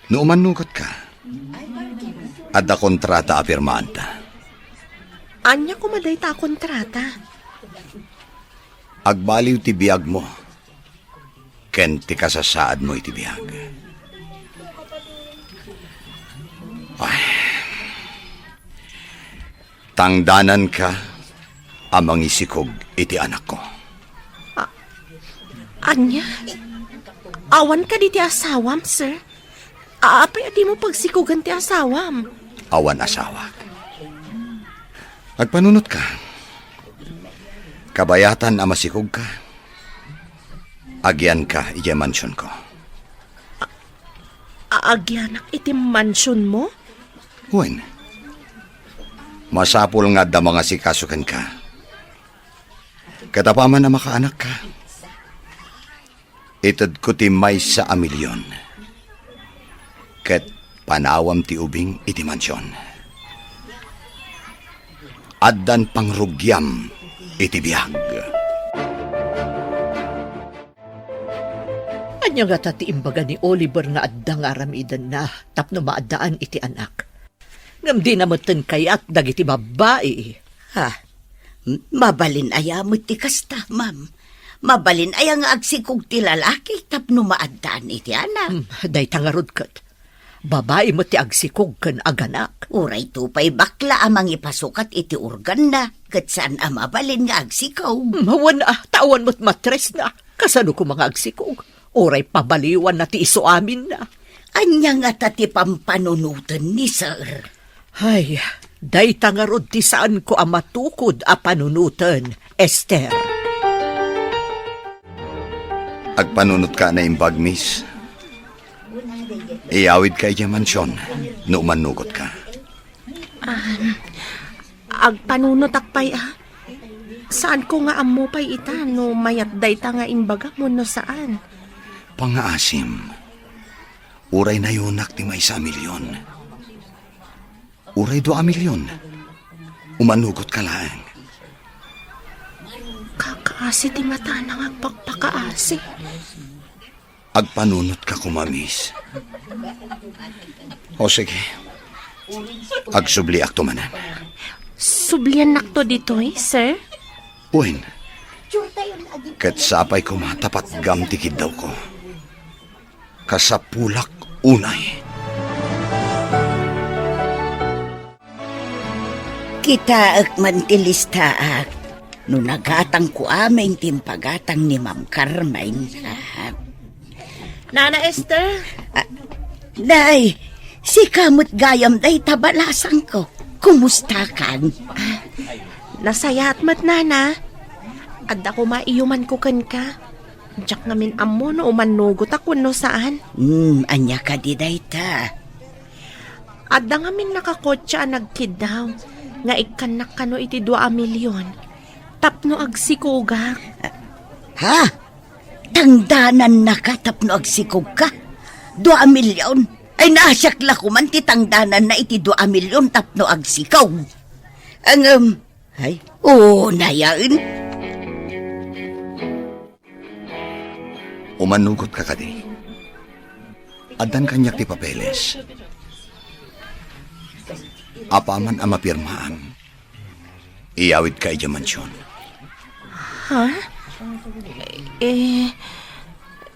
No umannugetka, adda kontrata a pirmaanta. Ania koma dayta a kontrata? Agbaliw ti biagmo ken ti kasasaadmo iti biag. Ay. Tangdananka a mangisikog iti anakko. A-, ania? Awan kadi ti asawam, sir? A-, apay a dimo pagsikogen ti asawam? Awan asawak. Agpanunotka. Kabayatan a masikogka, agianka idiay mansionko. A-, agianak iti mansionmo? Wen, masapul nga adda mangasikaso kenka. Ket apaman a makaanakka, itedko ti maysa a milion ket panawam ti ubing iti mansion. Addan pangrugiam iti biag. Ania ngata ti imbaga ni Oliver nga adda nga aramidenna tapno maaddaan iti anak? Ngem dina metten kayat dagiti babbai. Ha? M-, mabalin aya met ti kasta, ma'am? Mabalin aya nga agsikog ti lalaki tapno maaddaan iti anak? Hmm, dayta ngarud ket. Babai met ti agsikog ken aganak. Uray to pay bakla a mangipasukat iti organna, ket saan a mabalin nga agsikog. Hmm, wen a, ta awan met matresna. Kasano koma nga agsikog? Uray pabaliwanna ti isu aminna. Ania ngata ti pampanunoten ni Sir? Ay, dayta ngarud ti saanko a matukod a panunoten, Esther. Agpanunotka a naimbag, miss. Iyawidka idiay mansion no umannugotka. Ah, agpanunotak pay, ah. Saanko nga ammo pay ita no mayat dayta nga imbagam wenno saan. Pangngaasim, uray nayonak ti maysa a milyon. Uray dua a milyon. Umannugotka laeng. Kakaasi ti matana nga agpakpakaasi. Agpanunotka koma, miss. O sige. Agsubliakto manen. Subliannakto ditoy, sir? Wen. Ket sapay koma ta patgam ti kiddawko. Kasapulak unay. Kitaek man ti listaak no nagatangko amin ti impagatang ni Ma'am Carmen. Ah. Nana Esther? Ah, Nay, sika met gayam dayta balasangko. Kumustakan? Ah, nasayaat met, Nana. Adda koma iyumanko kenka. Diak ngamin ammo no umannugotak wenno saan. Hmm, ania kadi dayta? Adda ngamin nakakotse a nagkiddaw nga ikkannak kano iti dua a milyon tapno agsikogak. Ha? Tangdanannaka tapno agsikogka? Dua a milyon? Ay, naasiak la koman ti tangdananna iti dua a milyon tapno agsikog. Ngem, ay, unayen. Umannugotka kadi? Addan kaniak ti papeles. Apaman a mapirmaam, iyawidka idiay mansion. Ha? Eh,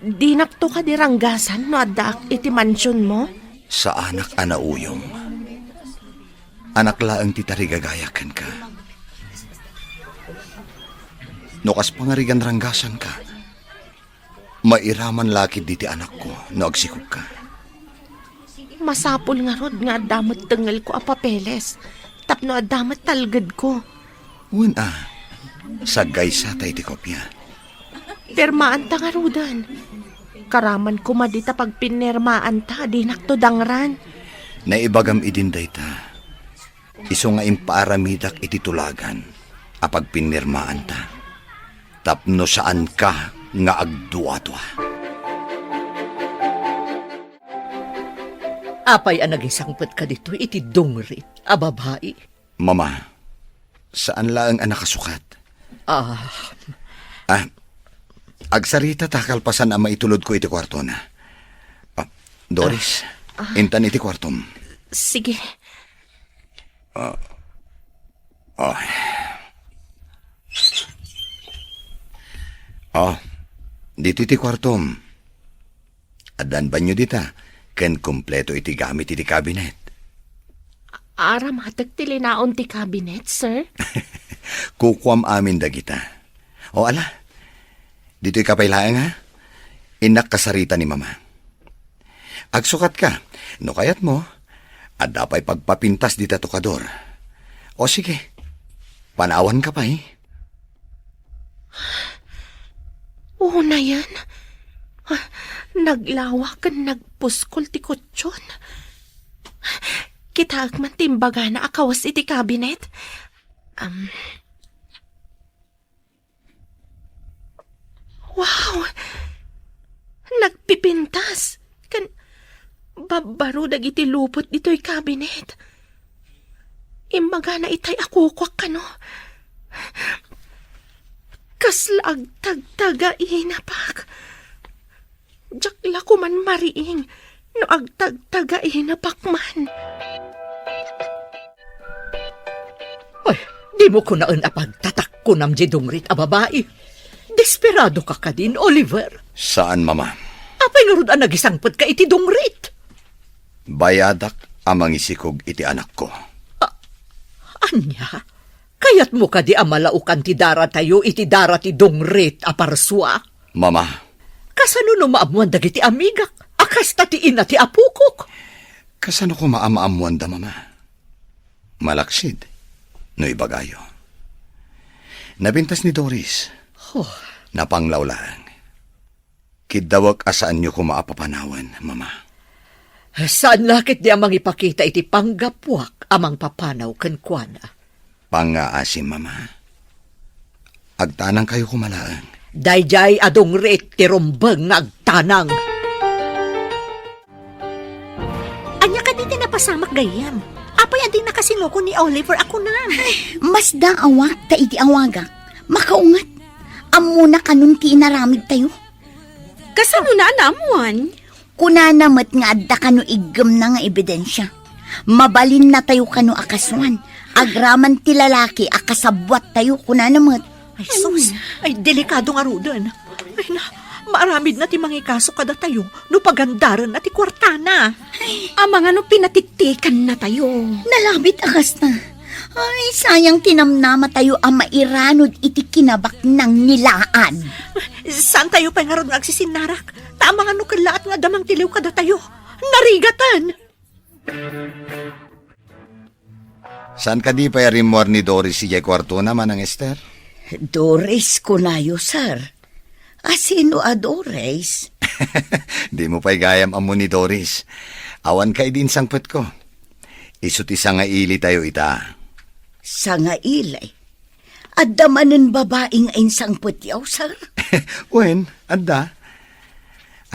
dinakto kadi ranggasan no addaak iti mansionmo? Saanak a nauyong. Anak laeng ti tarigagayak kenka. No kas pangarigan ranggasanka, mairaman la ketdi ti anakko no agsikogka. Masapul ngarud nga adda met tengngelko a papeles tapno adda met talgedko. Wen a, saggaysata iti kopia. Pirmaanta ngaruden. Karaman koma dita pagpinirmaanta, dinakto dangran. Naibagam idin dayta. Isu nga impaaramidak iti tulagan a pagpinirmaanta tapno saanka nga agduadua. Apay a nagisangpetka ditoy iti dungrit a babai? Mama, saan laeng a nakasukat. Ah. Ah, agsarita ta kalpasan a maitulodko iti kuartona. Ah, Doris, Ah. intan iti kuartom. Sige. Ah. Oh. Oh, ditoy ti kuartom. Addan banio dita, ken kompleto iti gamit iti kabinet. Aramatek ti linaon ti kabinet, sir? Kukuam amin dagita. O ala, ditoy ka pay laeng, ha? Innak kasarita ni Mama. Agsukatka, no kayatmo, adda pay pagpapintas dita tokador. O sige, panawanka pay. Unayen, ah, naglawa ken nagpuskol ti kutson. Kitaek man ti imbagana a kawas iti kabinet. Am, Wow! Nagpipintas ken babbaro dagiti lupot ditoy kabinet. Imbagana itay a kukuak kano. Kasla agtagtaga inapak. Diak la koman mariing no agtagtagainapak man. Ay, dimo kunaen a pagtatakkonam diay dungrit a babai. Desperado ka kadin, Oliver? Saan, Mama. Apay ngarud a nagisangpetka iti dungrit? Bayadak a mangisikog iti anakko. A-, ania? Kayatmo kadi a malaokan ti daratayo iti dara ti dungrit a parsua? Mama. Kasano no maammuan dagiti amigak a kasta ti ina ti apokok? Kasano koma a maammuanda, Mama? Malaksid, no ibagayo. Napintas ni Doris. Oh. Napanglaw laeng. Kiddawek a saanyo koma a papanawen, Mama. Saan la ketdi a mangipakita iti panggapuak a mangpapanaw kenkuana. Pangngaasim, Mama. Agtanangkayo koma laeng. Daydiay a dungrit ti rumbeng nga agtanang. Ania kadi ti napasamak gayyem? Apay a di nakasinukon ni Oliver a kunam? Masdaawak ta idi awagak, makaunget. Ammona kanon ti inaramidtayo. Kasano na a naammoan? Kunana met nga adda kano iggemna nga ebidensia. Mabalinnatayo kano a kasuan. Agraman ti lalaki a kasabuattayo, kunana met. Ay, sus. Ay, delikado ngaruden. Ay, na, maaramidna ti mangikaso kadatayo no pagandarenna ti kuartana. Amangan no pinatikkannatayo. Nalabit a kasta. Ay, sayang ti namnamatayo a mairanod iti kinabaknang ni Laan. Saantayo pay ngarud nga agsisinnarak? Ta amangan no kellaat nga adda mangtiliw kadatayo. Narigaten! Saan kadi pay a rimmuar ni Doris idiay kuartona, Manang Ester? Doris, kunayo, sir. A, sino a Doris? Dimo pay gayam ammo ni Doris. Awan ka idi insangpetko. Isu ti sangailitayo ita. Sangaili? Adda manen babai nga insangpetyo, sir? Wen, adda.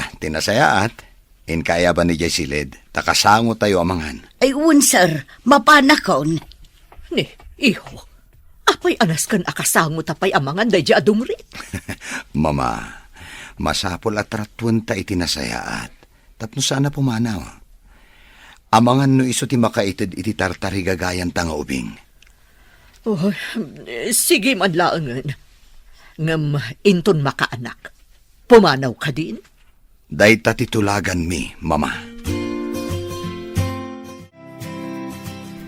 Ah, ti nasayaat, inka aya ban idiay siled, ta kasangotayo a mangan. Ay, wen, sir. Mapanakon. Ni, iho, apay a nasken a kasangota pay a mangan daydiay a dungrit? Mama, masapul a tratuenta iti nasayaat. Tapno saan a pumanaw. Amangan no isu ti makaited iti tartarigagayanta nga ubing. Oh, sige man laengen. Ngem inton makaanak, pumanaw kadin? Dayta ti tulaganmi, Mama.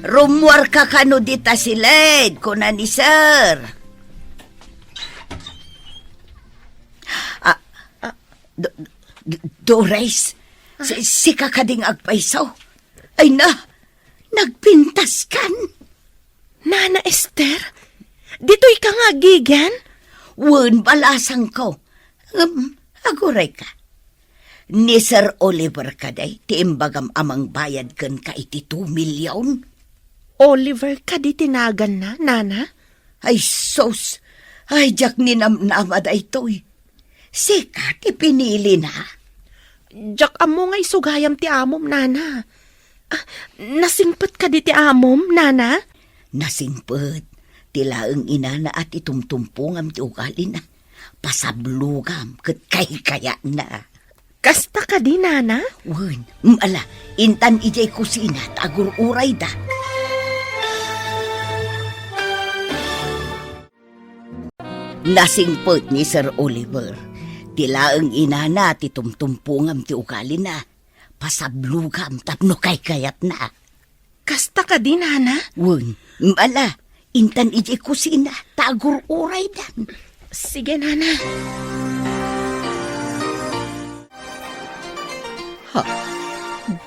Rummuarka kano dita siled, kuna ni Sir. Ah, ah, Do-, Do-, Doris, si-, sika kadi nga agpayso? Ay na, nagpintaskan? Nana Ester, ditoy ka nga agigian? Wen, balasangko. Ngem, aguray ka. Ni Sir Oliver kadi ti imbagam a mangbayad kenka iti two million? Oliver kadi ti naganna, Nana? Ay, sus! Ay, diak ninamnama daytoy. Sika ti pinilina? Diak ammo nga isu gayam ti amom, Nana. Ah, nasingpet kadi ti amom, Nana? Nasingpet. Ti laeng inana a ti tumtumpongam ti ugalina. Pasablogam ket kaykayatna. Kasta kadi, Nana? Wen, mm, ala, intan idiay kusina ta agur-urayda. Nasingpet ni Sir Oliver. Ti laeng inana ti tumtumpongam ti ugalina. Pasablogam tapno kaykayatna. Kasta kadi, Nana? Wen, ala, intan idiay kusina, ta agur-uraydan. Sige, Nana. Ha?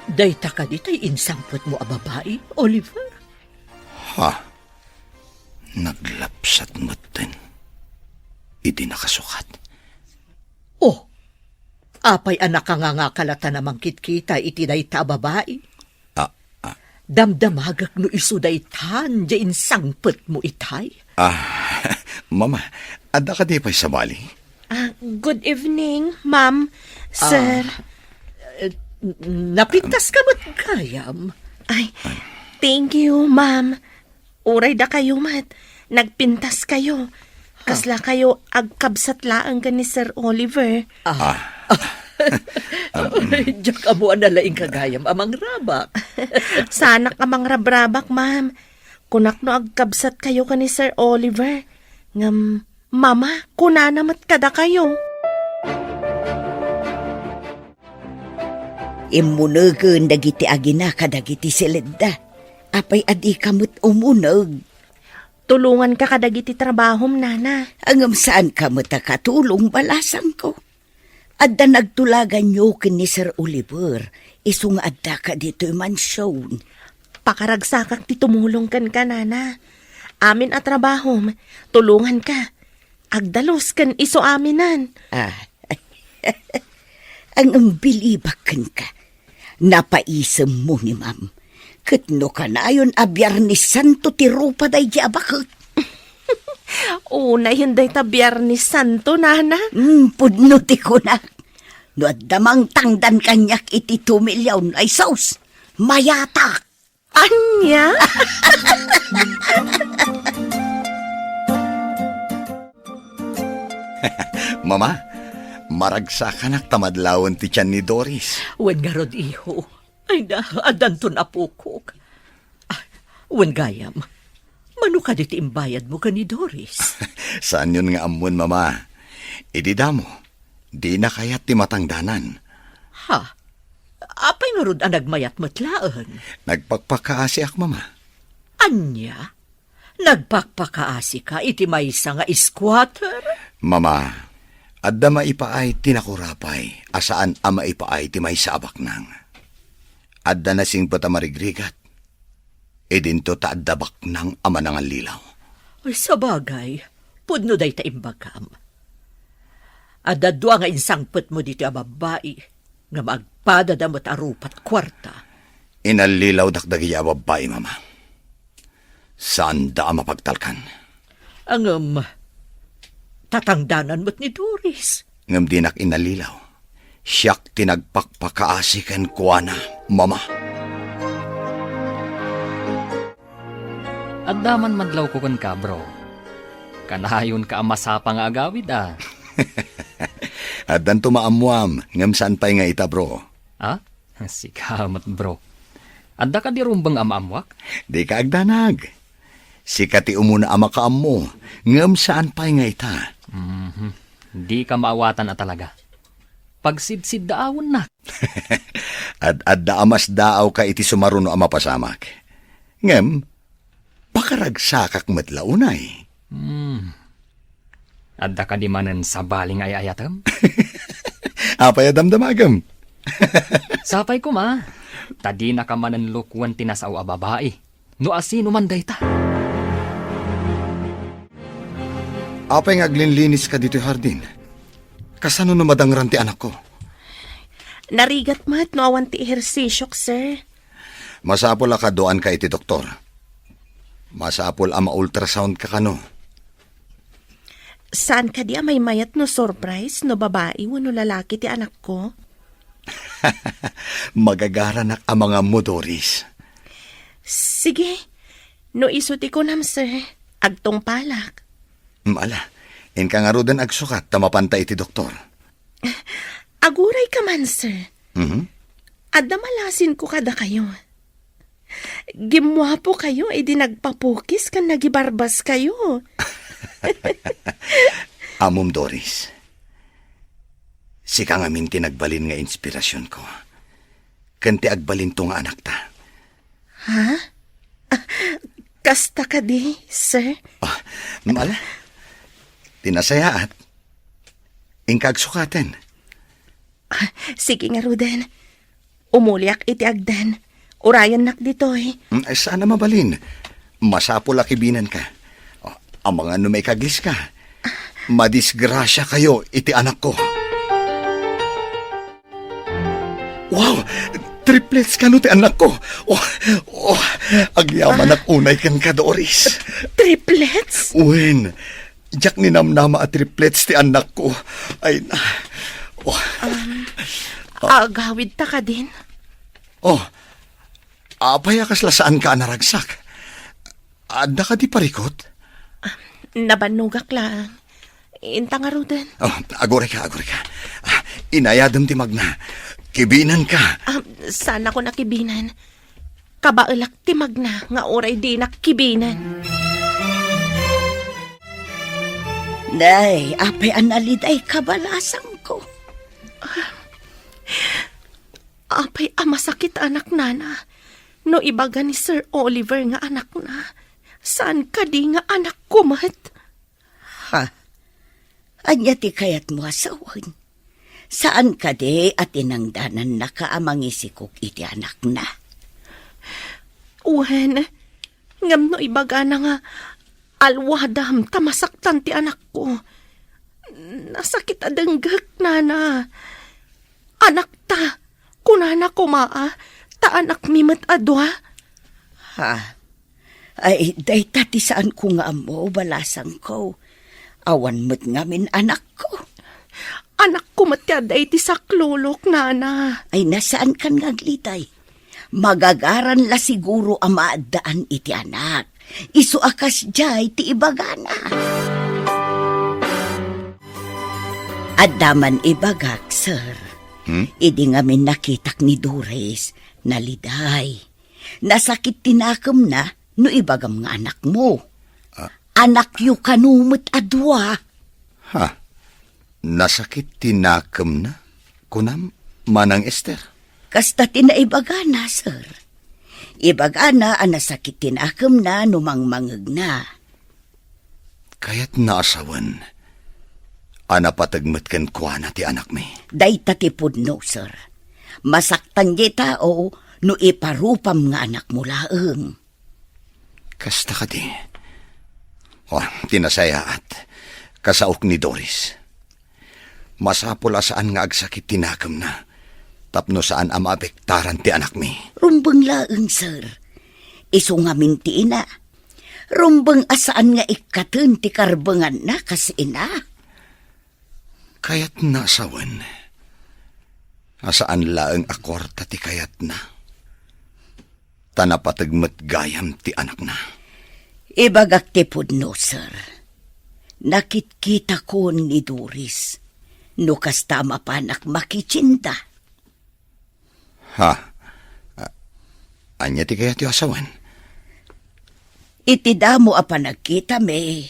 Dayta kadi tay insangpetmo a babai, Oliver? Ha? Naglapsat metten idi nakasukat. Oh, apay a nakangangaka latta a mangkitkita iti dayta a babai? Ah, ah. Damdamagak no isu daytan diay insangpetmo itay. Ah, Mama, adda kadi pay sabali? Ah, good evening, ma'am, sir. Ah, eh, napintas ka met gayam. Ay, thank you, ma'am. Uray dakayo met, nagpintas kayo. Kasla kayo agkabsat laeng ken ni Sir Oliver. Ah. Ah. Ay, diak ammo a nalaing ka gayam a mangrabak. Saanak a mangrabrabak, ma'am. Kunak no agkabsat kayo ken ni Sir Oliver. Ngem, Mama, kunana met kadakayo. Immunegen dagiti agina kadagiti siledda. Apay a dika met umuneg? Tulonganka kadagiti trabahom, Nana. Ngem saanka met a katulong, balasangko. Adda nagtulaganyo ken ni Sir Oliver, isu nga addaka ditoy mansion. Pakaragsakak ti tumulong kenka, Nana. Amin a trabahom, tulonganka. Agdalus ken isu aminen. Ah. Ngem bilibak kenka, napaisemmo ni Ma'am. Ket no kanayon a Biernes Santo ti rupa daydi a baket. Unayen dayta Biernes Santo, nana. Hmm, pudno ti kunak. No adda mangtangdan kaniak iti two million, ay sus, mayatak. Ania? Mama, maragsakanak ta madlawen ti tian ni Doris. Wen ngarud, iho. Ay na, addanton apokok. Ah, wen gayam, mano kadi ti imbayadmo ken ni Doris? Saanyon nga ammon, Mama. Idi damo, dina kayat ti matangdanan. Ha? Apay ngarud a nagmayat met laeng? Nagpakpakaasiak, Mama. Ania? Nagpakpakaasika iti maysa nga squatter? Mama, adda maipaay ti nakurapay a saan a maipaay ti maysa a baknang. Adda nasingpet a marigrigat. Idinto ta adda baknang a manangallilaw. Ay, sabagay, pudno dayta imbagam. Adda dua nga insangpetmo ditoy a babbai, ngem agpadada met a rupat kuarta. Inallilawdak dagiti a babbai, Mama. Saanda a mapagtalkan. Ngem, tatangdanan met ni Doris. Ngem dinak inallilaw. Siak ti nagpakpakaasi kenkuana, Mama. Adda man madlawko kenka, bro. Kanayonka a masapa nga agawid, a. Addanto maammuam, ngem saan pay nga ita, bro. Ha? Sika met, bro. Adda kadi rumbeng a maammuak? Dika agdanag. Sika ti umuna a makaammo, ngem saan pay nga ita. Mhm. Dika maawatan a talaga. Pagsidsiddaawennak. Ad-adda a masdaawka iti sumaruno a mapasamak. Ngem, pakaragsakak met la unay. Hmm. Adda kadi manen sabali nga ay-ayatem? Apay a damdamagem? Sapay koma, ta dinaka manen lukuen ti nasao a babai. No asino man dayta. Apay nga aglinliniska ditoy hardin? Kasano no madangran ti anakko? Narigat met no awan ti ehersisiok, sir. Masapul a kaduaanka iti doktor. Masapul a ma-ultrasound ka kano. Saan kadi a maymayat no surprise no babai wenno lalaki ti anakko? Magagaranak a mangammo, Doris. Sige. No isu ti kunam, sir, agtungpalak. Mm, ala, inka ngaruden agsukat ta mapanta iti doktor. Aguray ka man, sir. Mhm. Adda malasinko kadakayo. Gimmuapo kayo idi nagpapukis ken nagibarbas kayo. Ammom, Doris. Sika ngamin ti nagbalin nga inspirasionko. Ken ti agbalinto nga anakta. Ha? Ah, kasta kadi, sir? Ah, mala. Ti nasayaat. Inka agsukaten. Ah, sige ngaruden. Umuliak iti agden. Urayennak ditoy. Mm, ay, saan a mabalin. Masapul a kibinenka. Ah, amangan no maikagliska. Madisgrasia kayo iti anakko. Wow! Triplets kano ti anakko. Oh, oh, agyamanak unay kenka, Doris. Triplets? Wen, diak ninamnama a triplets ti annakko. Ay na. Oh. Um, agawid ta kadin? Oh, apay a kasla saanka a naragsak? Adda kadi parikut? Ah, nabannogak laeng. Inta ngaruden. Oh, agurayka, agurayka. Ah, inayadem ti magna. Kibinenka. Ah, saanakon a kibinen. Kabaelak ti magna nga uray dinak kibinen. Nay, apay a naliday kabalasangko. Apay a masakit, anak, nana, no ibaga ni Sir Oliver nga anakna, saan kadi nga anakko met? Ha? Ania ti kayatmo a sawen? Saan kadi a tinangdanannaka a mangisikog iti anakna? Wen, ngem no ibagana nga alwadam ta masaktan ti anakko, nasakit a denggek, nana. Anakta, kunana koma a, ta anakmi met a dua. Ha? Ay, dayta ti saanko nga ammo, balasangko. Awan met ngamin anakko. Anakko met ti adda iti saklulok, nana. Ay, nasaankan nga aglitay. Magagaran la siguro a maaddaan iti anak. Isu a kasdiay ti ibagana. Adda man ibagak, sir. Hmm? Idi ngamin nakitak ni Doris, naliday. Nasakit ti nakemna no ibagam nga anakmo. Ah. Anakyo kano met a dua. Ha? Nasakit ti nakemna? Kunam, Manang Ester? Kasta ti naibagana, sir. Ibagana a nasakit ti nakemna no mangmangegna. Kayatna a sawen a napateg met kenkuana ti anakmi. Dayta ti pudno, sir. Masaktan ti tao no iparupam nga anakmo laeng. Kasta kadi. O, ti nasayaat, kasaok ni Doris. Masapul a saan nga agsakit ti nakemna tapno saan a maapektaran ti anakmi. Rumbeng laeng, sir. Isu ngamin ti ina. Rumbeng a saan nga ikkaten ti karbenganna kas ina. Kayatna a sawen a saan laeng a kuarta ti kayatna, ta napateg met gayam ti anakna. Ibagak ti pudno, sir. Nakitkitakon ni Doris. No kasta, mapanak makitienda. Ha? A-, ania ti kayatyo a sawen? Iti damo a panagkitami,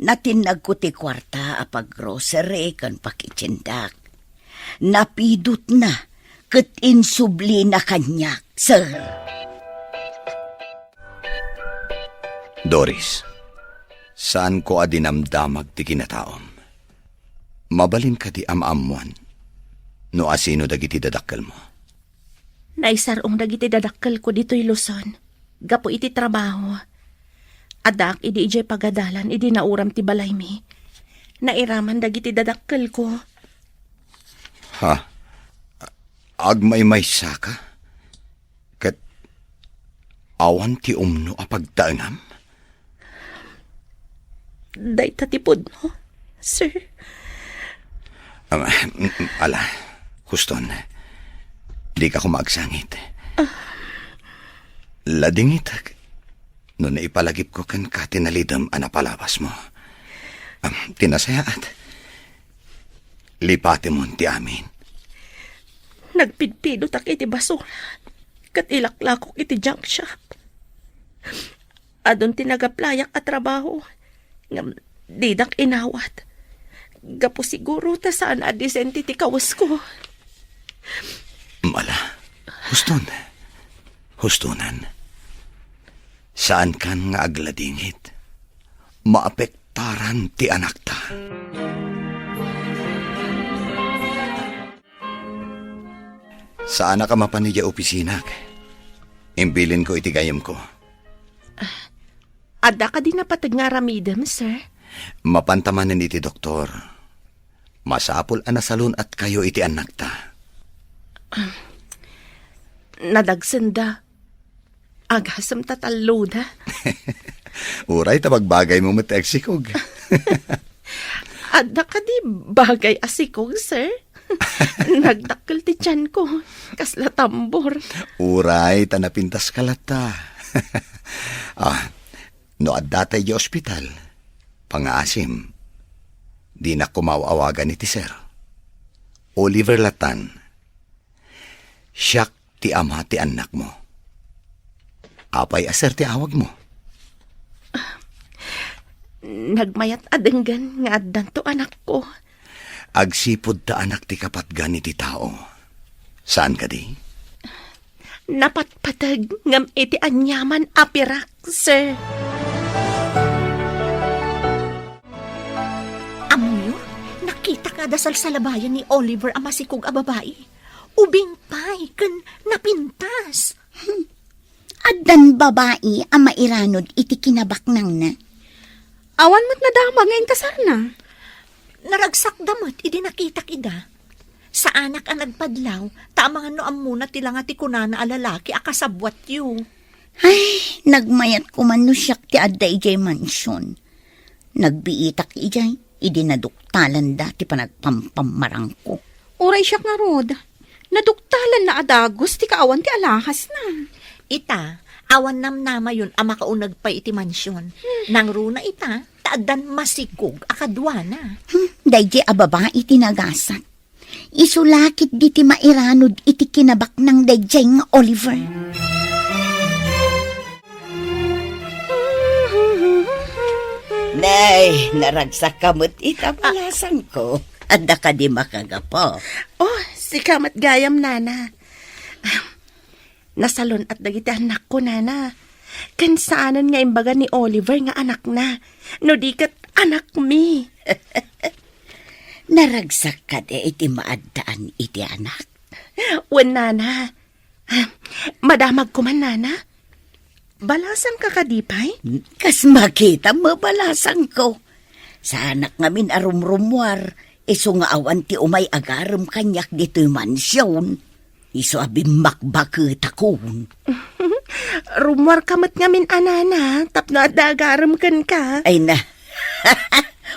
natinnagko ti kuarta a paggrocery ken pakitiendak. Napidutna ket insublina kaniak, sir. Doris, saanko a dinamdamag ti kinataom. Mabalin kadi a maammoan no asino dagiti dadakkelmo? Naisar-ong dagiti dadakkelko ditoy Luzon gapu iti trabaho. Addaak idi idiay pagadalan idi nauram ti balaymi. Nairaman dagiti dadakkelko. Ha? Agmaymaysaka? Ket awan ti umno a pagtaengam? Dayta ti pudno, sir. Ah, mm, mm, ala, huston. Dika koma agsangit. Ah. Ladingitek no naipalagipko kenka ti nalidem a napalabasmo. Ah, ti nasayaat, lipatemon ti amin. Nagpidpidotak iti basura, ket ilaklakok iti junk shop. Adun ti nag-applyak a trabaho, ngem didak inawat. Gapu siguro ta saan a disente ti kawesko. Mala, huston. Hustonan. Saankan nga agladingit. Maapektaran ti anakta. Saanak a mapan idiay opisinak. Imbilinko iti gayyemko. Adda kadi napateg nga aramidem, sir? Mapanta manen iti doktor. Masapul a nasalun-atkayo iti annakta. Nadagsenda. Agasem ta talloda. Uray ta bagbagaymo met ti agsikog. Adda kadi bagay a sikog, sir? Nagdakkel ti tianko. Kasla tambor. Uray ta napintaska latta. Ah, no adda ta idiay ospital, pangaasim. Dinak koma aw-awagan iti sir. Oliver latan. Siak ti ama ti annakmo. Apay a sir ti awagmo? Nagmayat a denggen nga addanto anakko. Agsipud ta anak ti kapatgan iti tao. Saan kadi? Napatpateg ngem iti aniaman a pirak, sir. Ammoyo, nakitak nga adda salsalabayan ni Oliver a masikog a babai. Ubing pay ken napintas. Hmm. Addan babai a mairanod iti kinabaknangna. Awan met nadamag nga inkasarna. Naragsakda met idi nakitak ida. Saanak a nagpadlaw, ta amangan no ammona ti langa ti kunana a lalaki a kasabwatyo. Ay, nagmayat koman no siak ti adda idiay mansion. Nagbiitak idiay, idi naduktalanda ti panagpampammarangko. Uray siak ngarud, naduktalanna a dagus ti kaawan ti alahasna. Ita, awan namnamayon a makauneg pay iti mansion. Nangruna ita, ta addan masikog a kaduana. Hmm, daydi a babai ti nagasat. Isu la ketdi ti mairanod iti kinabaknang daydiay nga Oliver. Nay, naragsak ka met ita, balasangko. Adda kadi makagapu? Oh, sika met gayam, nana. Nasalun-at dagiti anakko, nana. Ken saanen nga imbaga ni Oliver nga anakna, no di ket anakmi. Naragsak kadi iti maaddaan iti anak? Wen, nana. Madamagko man, nana. Balasangka kadi pay? Kas makitam, mabalasangko. Saanak ngamin a rumrumuar, isu nga awan ti umay agarem kaniak ditoy mansion. Isu a bimmakbaketakon. Rumuarka met ngamin a nana, tapno adda agarem kenka. Ay na.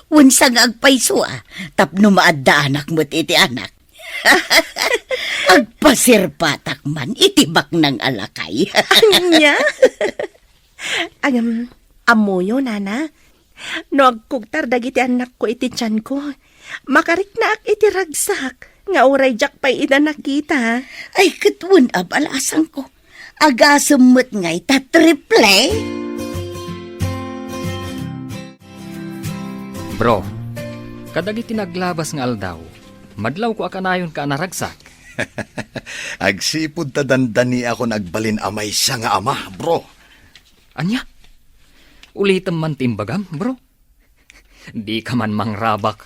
Wen sa nga agpayso a, tapno maaddaanak met iti anak. Agpasirpatak man iti baknang a lakay. Ania? Agam, ammoyo, nana. No agkugtar dagiti annakko iti tianko, makariknaak iti ragsak nga uray diak pay ida nakita. Ay, ket wen a balasangko. Agasem met ngay ta triple? Bro, kadagiti naglabas nga aldaw, madlawko a kanayonka a naragsak. Agsipud ta dandaniakon agbalin a maysa nga ama, bro. Ania? Ulitem man ti imbagam, bro. Dika man mangrabak.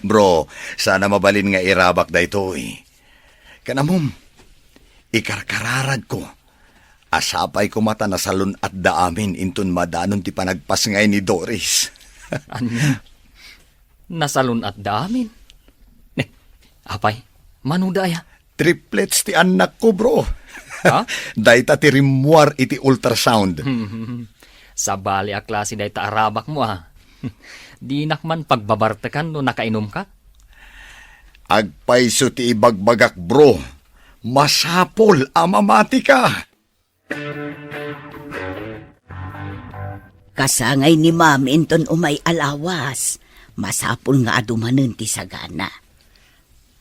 Bro, saan a mabalin nga irabak daytoy. Ken ammom, ikarkararagko a sapay koma ta nasalun-atda amin inton madanon ti panagpasngay ni Doris. Ania? Nasalun-atda amin? Ne, apay, mano daya? Triplets ti annakko, bro. Ha? Dayta ti rimmuar iti ultrasound. Sabali a klase dayta a rabakmo, ah. Dinak man pagbabartekan no nakainumka. Agpayso ti ibagbagak, bro. Masapul a mamatika. Kasangay ni Ma'am inton umay a lawas, masapul nga adu manen ti sagana.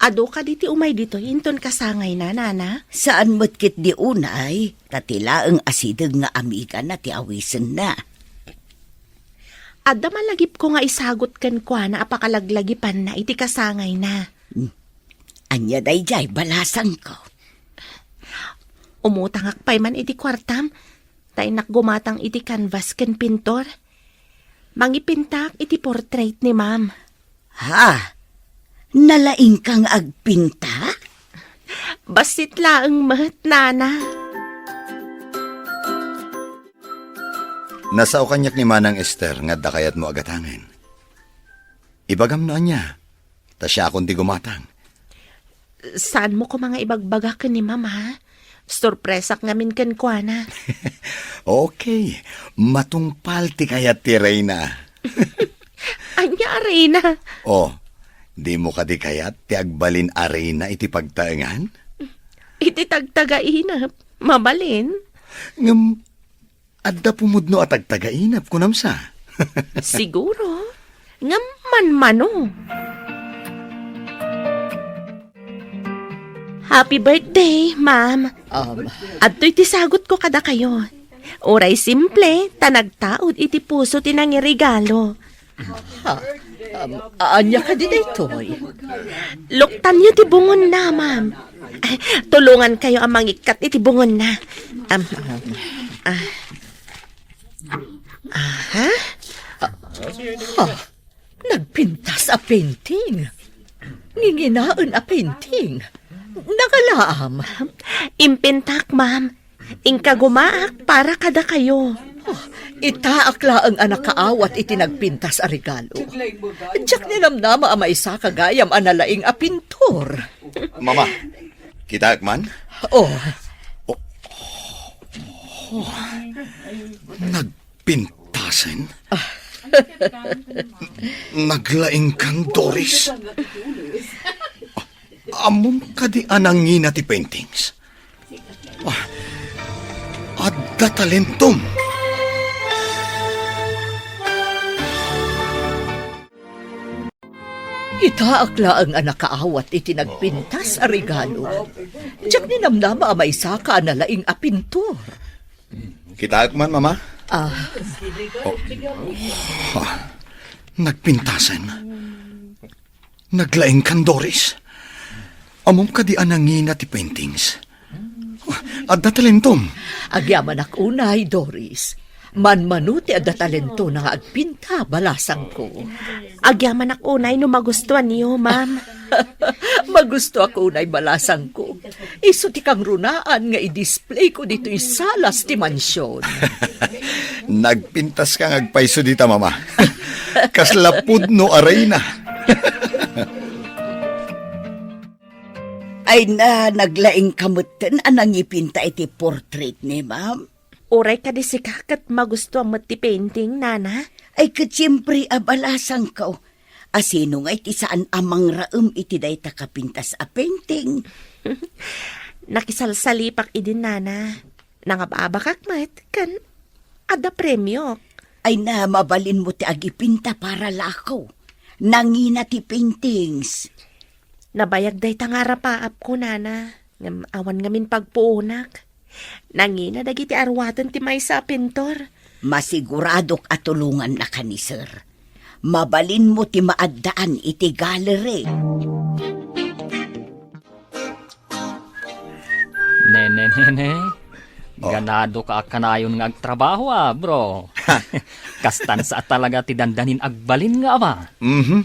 Adu kadi ti umay ditoy inton kasangayna, nana? Saan met ketdi unay, ta ti laeng asideg nga amigana ti awisenna. Adda malagipko nga isagut kenkuana a pakalaglagipanna iti kasangayna. Hmm. Ania daydiay, balasangko? Umutangak pay man iti kuartam, ta innak gumatang iti canvas ken pintor. Mangipintak iti portrait ni Ma'am. Ha? Nalaingka nga agpinta? Bassit laeng met, nana. Nasao kaniak ni Manang Ester nga adda kayatmo a gatangen. Ibagam no ania, ta siakon ti gumatang. Saanmo koma nga ibagbaga ken ni Ma'am, ha? Sorpresak ngamin kenkuana. Okay, matungpal ti kayat ti reyna. Ania a reyna? Oh, dimo kadi kayat ti agbalin a reyna iti pagtaengan? Iti tagtagainep, mabalin. Ngem, adda pumudno a tagtagainep, kunam sa? Siguro. Ngem manmano. Happy birthday, ma'am. Um, Adtoy ti sagutko kadakayo. Uray simple, ta nagtaud iti puso ti nangiregalo. Ha? Um, ania kadi daytoy? Luktanyo ti bungonna, ma'am. Ay, tulongankayo a mangikkat iti bungonna. Um, ah. Aha? Ah, ha? Nagpintas a painting. Nginginaen a painting. Nagalaam. Impintak, ma'am. Inka gumaak para kadakayo. Itaak laeng a nakaawat iti nagpintas a regalo. Diak ninamnama a maisaka gayam a nalaing a pintor. Mama, kitaek man? Oh. Oh. Oh. Nagpintasen? Naglaing kan, Doris? Ammom kadi a nangina ti paintings? Ah, adda talentom. Itaak laeng a nakaawat iti nagpintas a regalo. Diak ninamnama a maisaka a nalaing a pintor. Kitaek man, Mama? Ah. Oh. Ah, nagpintasen. Naglaing kan, Doris. Ammom kadi a nangina ti paintings? Adda talentom. Agyamanak unay, Doris. Manmano ti adda talentona nga agpinta, balasangko. Agyamanak unay no magustuanyo, ma'am. Magustuak unay, balasangko. Isu ti kangrunaan nga i-display ko ditoy salas ti mansion. Nagpintas ka nga agpayso dita, Mama. Kasla pudno a reyna. Ay na, naglaing ka metten a nangipinta iti portrait ni ma'am. Uray kadi sika ket magustuam met ti painting, nana? Ay ket siempre a balasangko. A sino ngay ti saan a mangraem iti dayta kapintas a painting? Nakisalsalipak idin, nana. Nangababakak met, ken adda premiok. Ay na, mabalinmo ti agipinta para lako. Nangina ti paintings. Nabayag dayta nga arapaapko, nana. Ngem awan ngamin pagpuonak. Nangina dagiti aruaten ti maysa a pintor. Masiguradok a tulongannaka ni Sir. Mabalinmo ti maaddaan iti gallery. Ne, ne, ne, ne. Oh. Ganado ka a kanayon nga agtrabaho, a, bro. Kastan sa talaga ti dandanin agbalin nga ama. Mhm.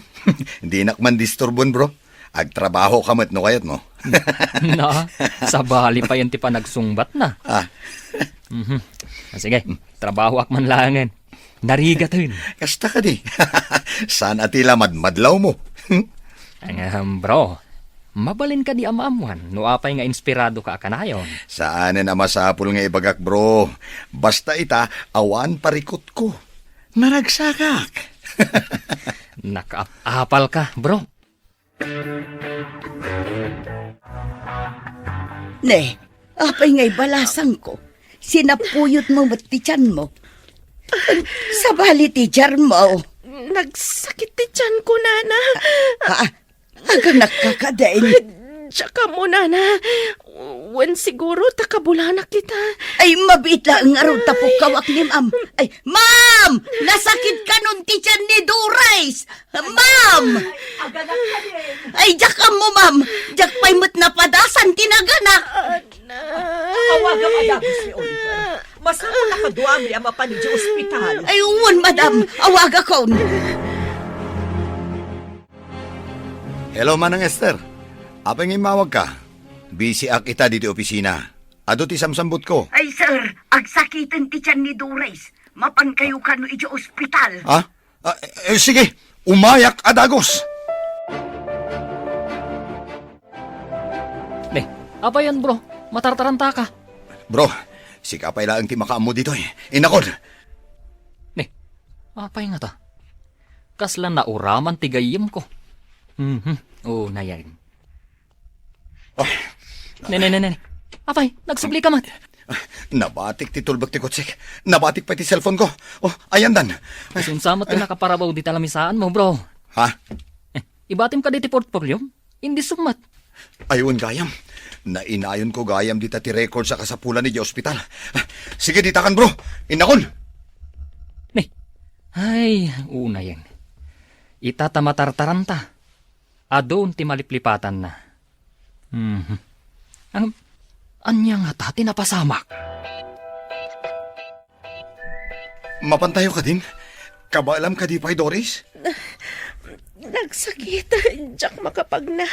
Dinak man disturbon, bro. Agtrabaho ka met no kayatmo. Na, sabali pa yan ti panagsungbatna. Ah. Mhm. Ah, sige, trabahoak man laengen. Narigaten. Kasta kadi. Saan a ti la madmadlawmo? Ahem, bro. Mabalin kadi a maammuan no apay nga inspirado ka a kanayon? Saanen a masapul nga ibagak, bro. Basta ita, awan parikutko. Naragsakak. Nakaap-apal ka, bro. Ne, apay nga ibalasangko? Sinapuyotmo met ti tianmo. Sabali ti tiarmo. Nagsakit ti tianko, nana. Ah, aga nakakadin. Diak ammo, nana. Wen siguro ta kabulanak ita. Ay, mabiit laeng ngarud ta pukkawak ni ma'am. Ay, ma'am! Nasakit kanon ti tian ni Doris! Ma'am! Ay, diak ammo, ma'am. Diak pay met napadasan ti naganak. Awagam a dagus ni Oliver. Masapul a kaduami a mapan idiay ospital. Ay, wen, madam. Awagakon. Hello, Manang Esther. Apay nga immawag ka? Busy ak ita ditoy opisina. Adu ti samsambutko. Ay, sir, agsakiten ti tian ni Doris. Mapan kayo kano idiay ospital. Ha? Ah, eh, sige, umayak a dagus. Ne, apay yan, bro? Matartaranta ka. Bro, sika pay laeng ti makaammo ditoy. Inakon. Ne, apay ngata? Kasla nauraman ti gayyemko. Mhm, o, nayan. Ah. Ne, ne, ne, ne. Apay, nagsubli ka met. Ah, nabatik ti tulbek ti kotsek. Nabatik pay ti cellphone ko. Oh, ayandan. Isunsa met ti nakaparabaw dita lamisaanmo, bro? Ha? Eh, ibatim kadi ti portfolio? Indi summat. Ay, wen gayam. Nainayonko gayam dita ti records a kasapulan idiay ospital. Ah, sige, ditakan, bro. Innakon. Ne. Ay, unayen. Ita ta matartaranta. Adun ti maliplipatanna. Mhm. Ang, ania ngata ti napasamak? Mapantayo kadin? Kabaelam kadi pay, Doris? Nagsakit. Diak makapagna.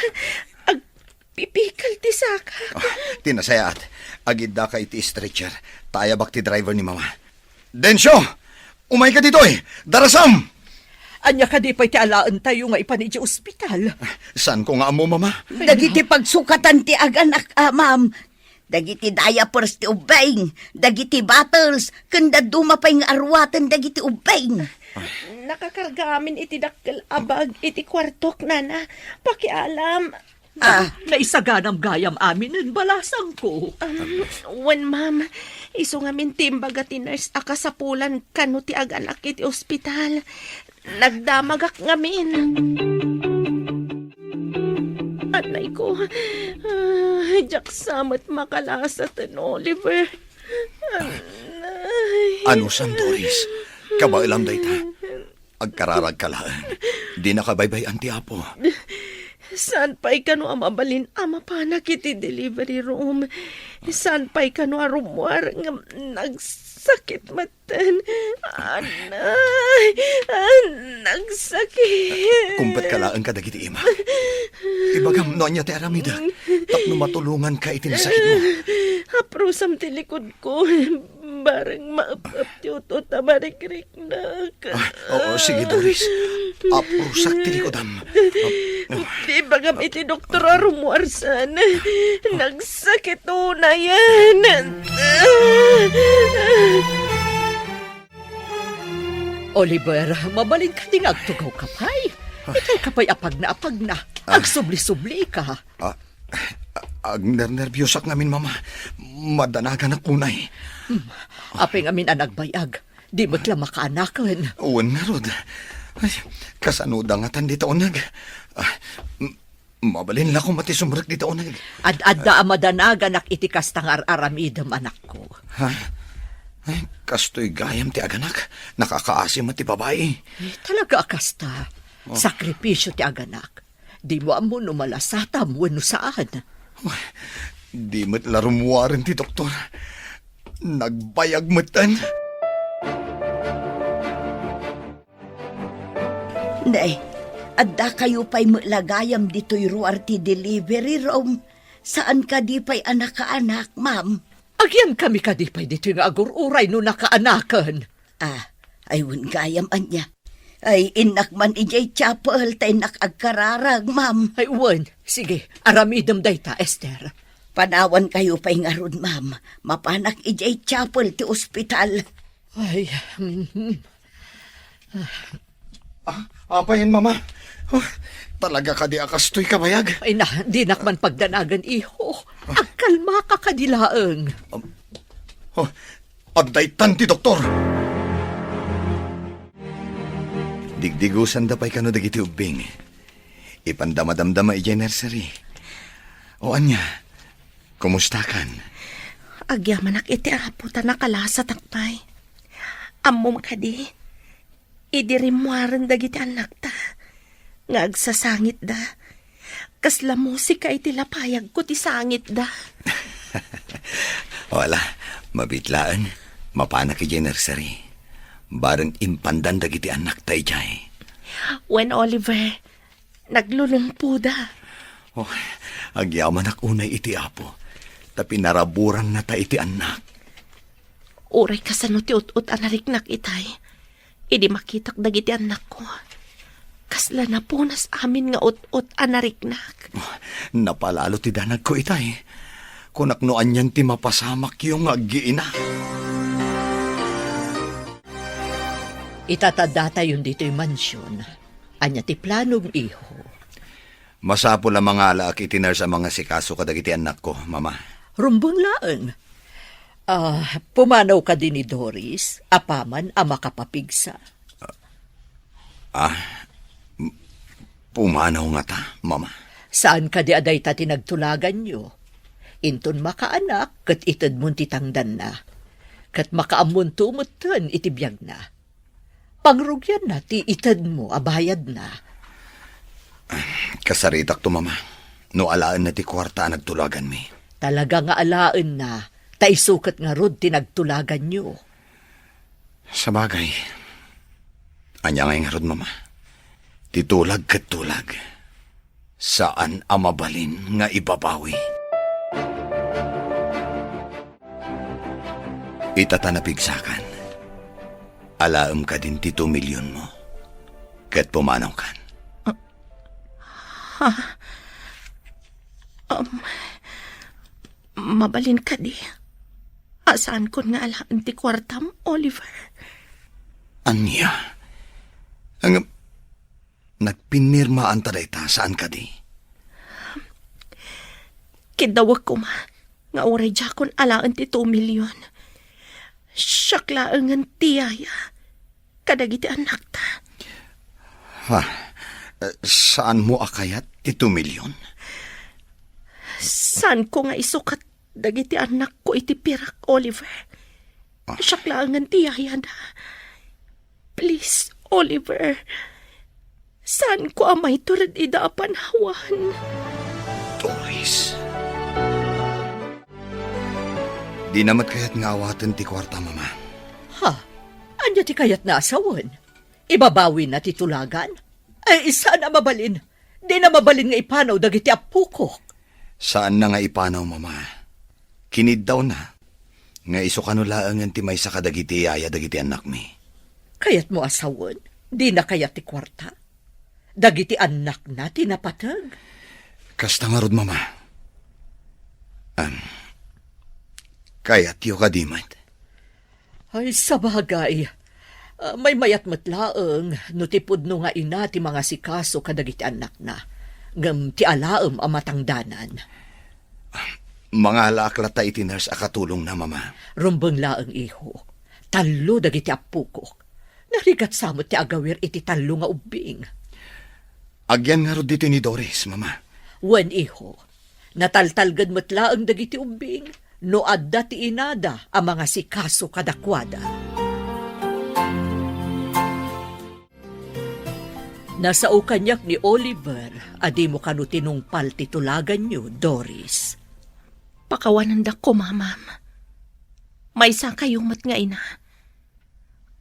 Agpipikal ti sakak. Ah, ti nasayaat. Agiddaka iti stretcher. Ta ayabak ti driver ni Mama. Dencio! Umayka ditoy! Darasam! Ania kadi pay ti alaentayo nga ipan idiay ospital? Saanko nga ammo, Mama. Dagiti pagsukatan ti aganak, a, ma'am. Dagiti diapers ti ubbing, dagiti bottles, ken dadduma pay nga aruaten dagiti ubbing. Nakakarga amin iti dakkel a bag iti kuartok, nana. Pakialam. Ah. Naisaganam gayam aminen, balasangko. Um, wen, ma'am. Isu ngamin ti imbaga ti nurse a kasapulan kano ti aganak iti ospital. Nagdamagak ngamin. Anay ko, ah, diak sa met makalasat, Oliver. Anay. Anusam, Doris? Kabaelam dayta. Agkararagka laeng. Dinaka baybay-an ti Apo. Saan pay kano a mabalin a mapanak iti delivery room? Saan pay kano a rummuar ngem nagsakit metten? Anay, ah, nagsakit. Kumpetka laeng kadagiti ima. Ibagam no ania ti aramidek tapno matulonganka iti nasakitmo. Aprusam ti likod ko, bareng maep-ep ti ut-ot a marikriknak. Ah, oo, sige, Doris. Aprusak ti likodam. Ah, ah. Ibagam iti doktor a rummuar saan. Nagsakit unayen. Oliver, mabalin kadi nga agtugawka pay? Itay ka pay apagna-apagna. Ah. Agsubli-sublika. Ah, agnernerbiosak ngamin, Mama. Madanaganak unay. Hmm. Apay ngamin a nagbayag? Di met la makaanaken. Wen ngarud. Ay, kasano da ngatan dita uneg? Ah, m-, mabalin la koma ti sumrek dita uneg. Ad-adda a madanaganak iti kasta nga ar-aramidem, anakko. Ha? Ay, kastoy gayam ti aganak. Nakakaasi met ti babai. Eh, talaga a kasta. Oh. Sakripisio ti aganak. Dimo ammo no malasatam wenno saan. Uy, di met la rummuaren ti doktor. Nagbayag metten. Nay, addakayo pay met la gayam ditoy ruar ti delivery room. Saan kadi pay a nakaanak, ma'am? Agyankami kadi pay ditoy nga agur-uray no nakaanaken? Ah, ay wen gayam ania. Ay, innak man idiay chapel ta innak agkararag, ma'am. Ay, wen. Sige, aramidem dayta, Esther. Panawankayo pay ngarud, ma'am. Mapanak idiay chapel ti ospital. Ay, mm, mm. Ah, apay, Mama? Oh, talaga kadi a kastoy kabayag? Ay na, dinak man pagdanagan, iho. Agkalmaka kadi laeng. Um, oh, adda itan ti doktor. Digdigusanda pay kano dagiti ubbing. Ipanda madamdama idiay nursery. O ania, kumustakan? Agyamanak iti Apo ta nakalasatak pay. Ammom kadi, idi rimmuaren dagiti annakta nga agsasangitda, kasla musika iti lapayagko ti sangitda. Wala, mabiit laeng. Mapanak idiay nursery. Bareng impandan dagiti annakta idiay. Wen, Oliver, naglulungpoda. Oh, agyamanak unay iti Apo, ta pinaraburanna ta iti annak. Uray kasano ti ut-ot a nariknak itay, idi makitak dagiti annakko, kasla napunas amin nga ut-ot a nariknak. Oh, napalalo ti danagko itay. Kunak no anian ti mapasamakyo nga aggiina. Ita ta datayon ditoy mansion. Ania ti planom, iho? Masapul a mangalaak iti nurse a mangasikaso kadagiti annakko, Mama. Rumbeng laeng. Ah, pumanaw kadi ni Doris, apaman a makapapigsa? Ah, m-, pumanaw ngata, Mama? Saan kadi a dayta ti nagtulaganyo? Inton makaanak, ket itedmon ti tangdanna. Ket makaammonto metten iti biagna. Pangrugianna ti itedmo a bayadna. Kasaritakto, Mama, no alaenna ti kuarta a nagtulaganmi. Talaga nga alaenna, ta isu ket ngarud ti nagtulaganyo. Sabagay, ania ngay ngarud, Mama? Ti tulag ket tulag. Saan a mabalin nga ibabawi. Ita ta napigsakan. alaem kadin ti two million mo. Ket pumanawkan. Ha? Um, mabalin kadi a saankon nga alaen ti kuartam, Oliver? Ania? Ang nagpinirmaan ta dayta, saan kadi? Kiddawek koma nga uray diakon alaen ti two million. Siak laengen ti yaya kadagiti annakta. Ha? Saanmo a kayat ti two million? Saanko nga isukat dagiti annakko iti pirak, Oliver. Ah. Siak laengen ti yayada. Please, Oliver. Saanko a maiturod ida a panawan. Doris. Dina met kayat nga awaten ti kuarta, Mama. Ha? Ania ti kayatna a sawen? Ibabawina ti tulagan? Ay, saan a mabalin. Dina mabalin nga ipanaw dagiti appokok. Saanna nga ipanaw, Mama. Kiniddawna nga isu kano laengen ti maysa kadagiti yaya dagiti annakmi. Kayatmo a sawen? Dina kayat ti kuarta? Dagiti annakna ti napateg? Kasta ngarud, Mama. Am, kayatyo kadi met? Ay, sabagay. Ah, maymayat met laeng no ti pudno nga ina ti mangasikaso kadagiti annakna, ngem ti alaem a matangdanan. Mangalaak latta iti nurse a katulongna, Mama. Rumbeng laeng, iho. Tallo dagiti appokok. Narigat sa met ti agawir iti tallo nga ubbing. Agyan ngarud ditoy ni Doris, Mama. Wen, iho. Nataltalged met laeng dagiti ubbing no adda ti inada a mangasikaso kadakuada. Nasao kaniak ni Oliver a dimo kano tinungpal ti tulaganyo, Doris. Pakawanendak koma, ma'am. Maysa kayo met nga ina.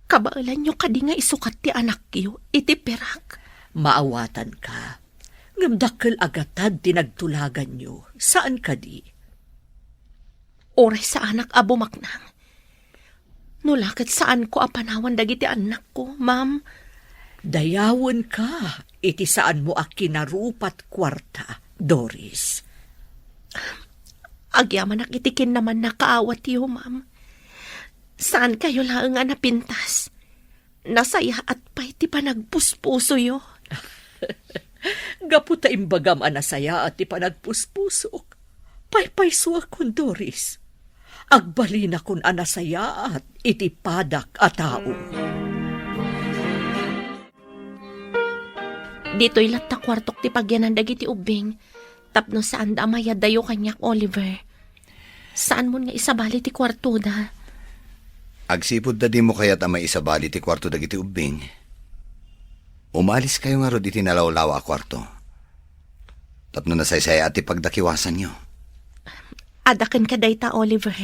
Kabaelanyo kadi nga isukat ti anakyo iti pirak? Maawatanka. Ngem dakkel a gatad ti nagtulaganyo, saan kadi? Uray saanak a bumaknang. No la ket saanko a panawan dagiti annakko, ma'am. Dayawenka iti saanmo a kinarupat kuarta, Doris. Agyamanak iti kinamannakaawatyo, ma'am. Saankayo laeng a napintas. Nasayaat pay ti panagpuspusoyo. Gapu ta imbagam a nasayaat ti panagpuspusok, paypaysuakon, Doris. Agbalinakon a nasayaat iti padak a tao. Ditoy latta kuartok ti pagyanan dagiti ubbing, tapno saanda a mayadayo kaniak, Oliver. Saanmon nga isabali ti kuartoda? Agsipud ta dimo kayat a maisabali ti kuarto dagiti ubbing, umaliskayo ngarud iti nalawlawa a kuarto. Tapno nasaysayaat ti pagdakiwasanyo. Adda kenka dayta, Oliver.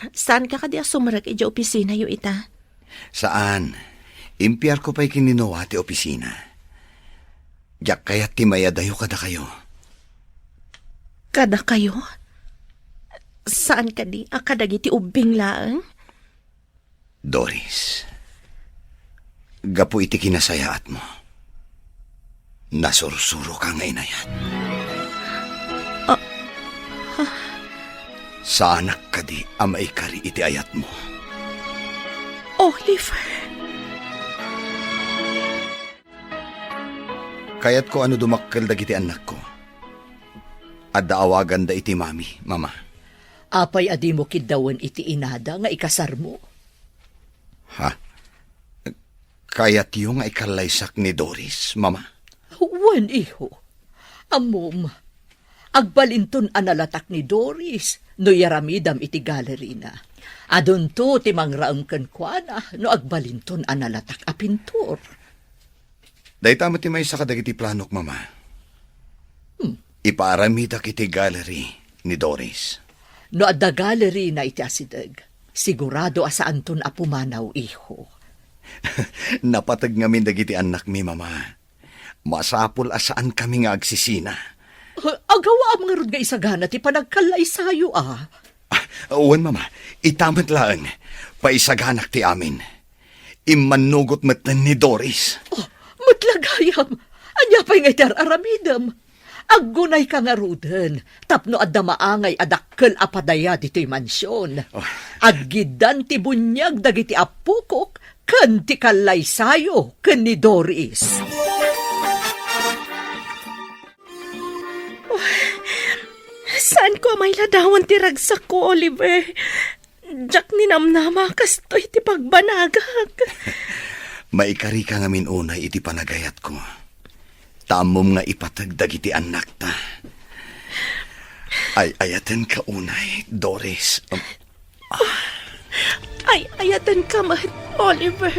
Saanka kadi a sumrek idiay opisinayo ita? Saan. Impiarko pay ken ni Noah ti opisina. Diak kayat ti mayadayo kadakayo. Kadakayo? Saan kadi a kadagiti ubbing laeng? Doris, gapu iti kinasayaatmo, nasursuroka nga inayat. Ah, ah. Saanak kadi a maikari iti ayatmo? Oliver. Kayatko a no dumakkel dagiti annakko, adda awaganda iti mami, mama. Apay a dimo kiddawen iti inada nga ikasarmo? Ha? Kayatyo nga ikallaysak ni Doris, mama? Wen, iho. Ammom, agbalinton a nalatak ni Doris no iyaramidam iti galerina. Adunto ti mangraem kenkuana no agbalinton a nalatak a pintor. Dayta met ti maysa kadagiti planok, mama. Hmm. Ipaaramidak iti gallery ni Doris. No adda gallery na iti asideg, sigurado a saanton a pumanaw, iho. Napateg ngamin dagiti annakmi, mama. Masapul a saankami nga agsisina. Ah, agawaam ngarud nga isagana ti panagkallaysayo, a. Ah, wen, mama. Ita met laeng. Paisaganak ti amin. immannugot metten ni Doris. Oh, met la gayam. Ania pay nga iti ar-aramidem? Aggunayka ngaruden tapno adda maangay a dakkel a padaya ditoy mansion. Oh. Aggiddan ti buniag dagiti appokok ken ti kallaysayo ken ni Doris. Saanko a mailadawan ti ragsakko, Oliver. Diak ninamnama kastoy ti pagbanagak. Maikarika ngamin unay iti panagayatko. Ta ammom nga ipateg dagiti annakta. Ay-ayatenka unay, Doris. Um, Ay-ayatenka met, Oliver.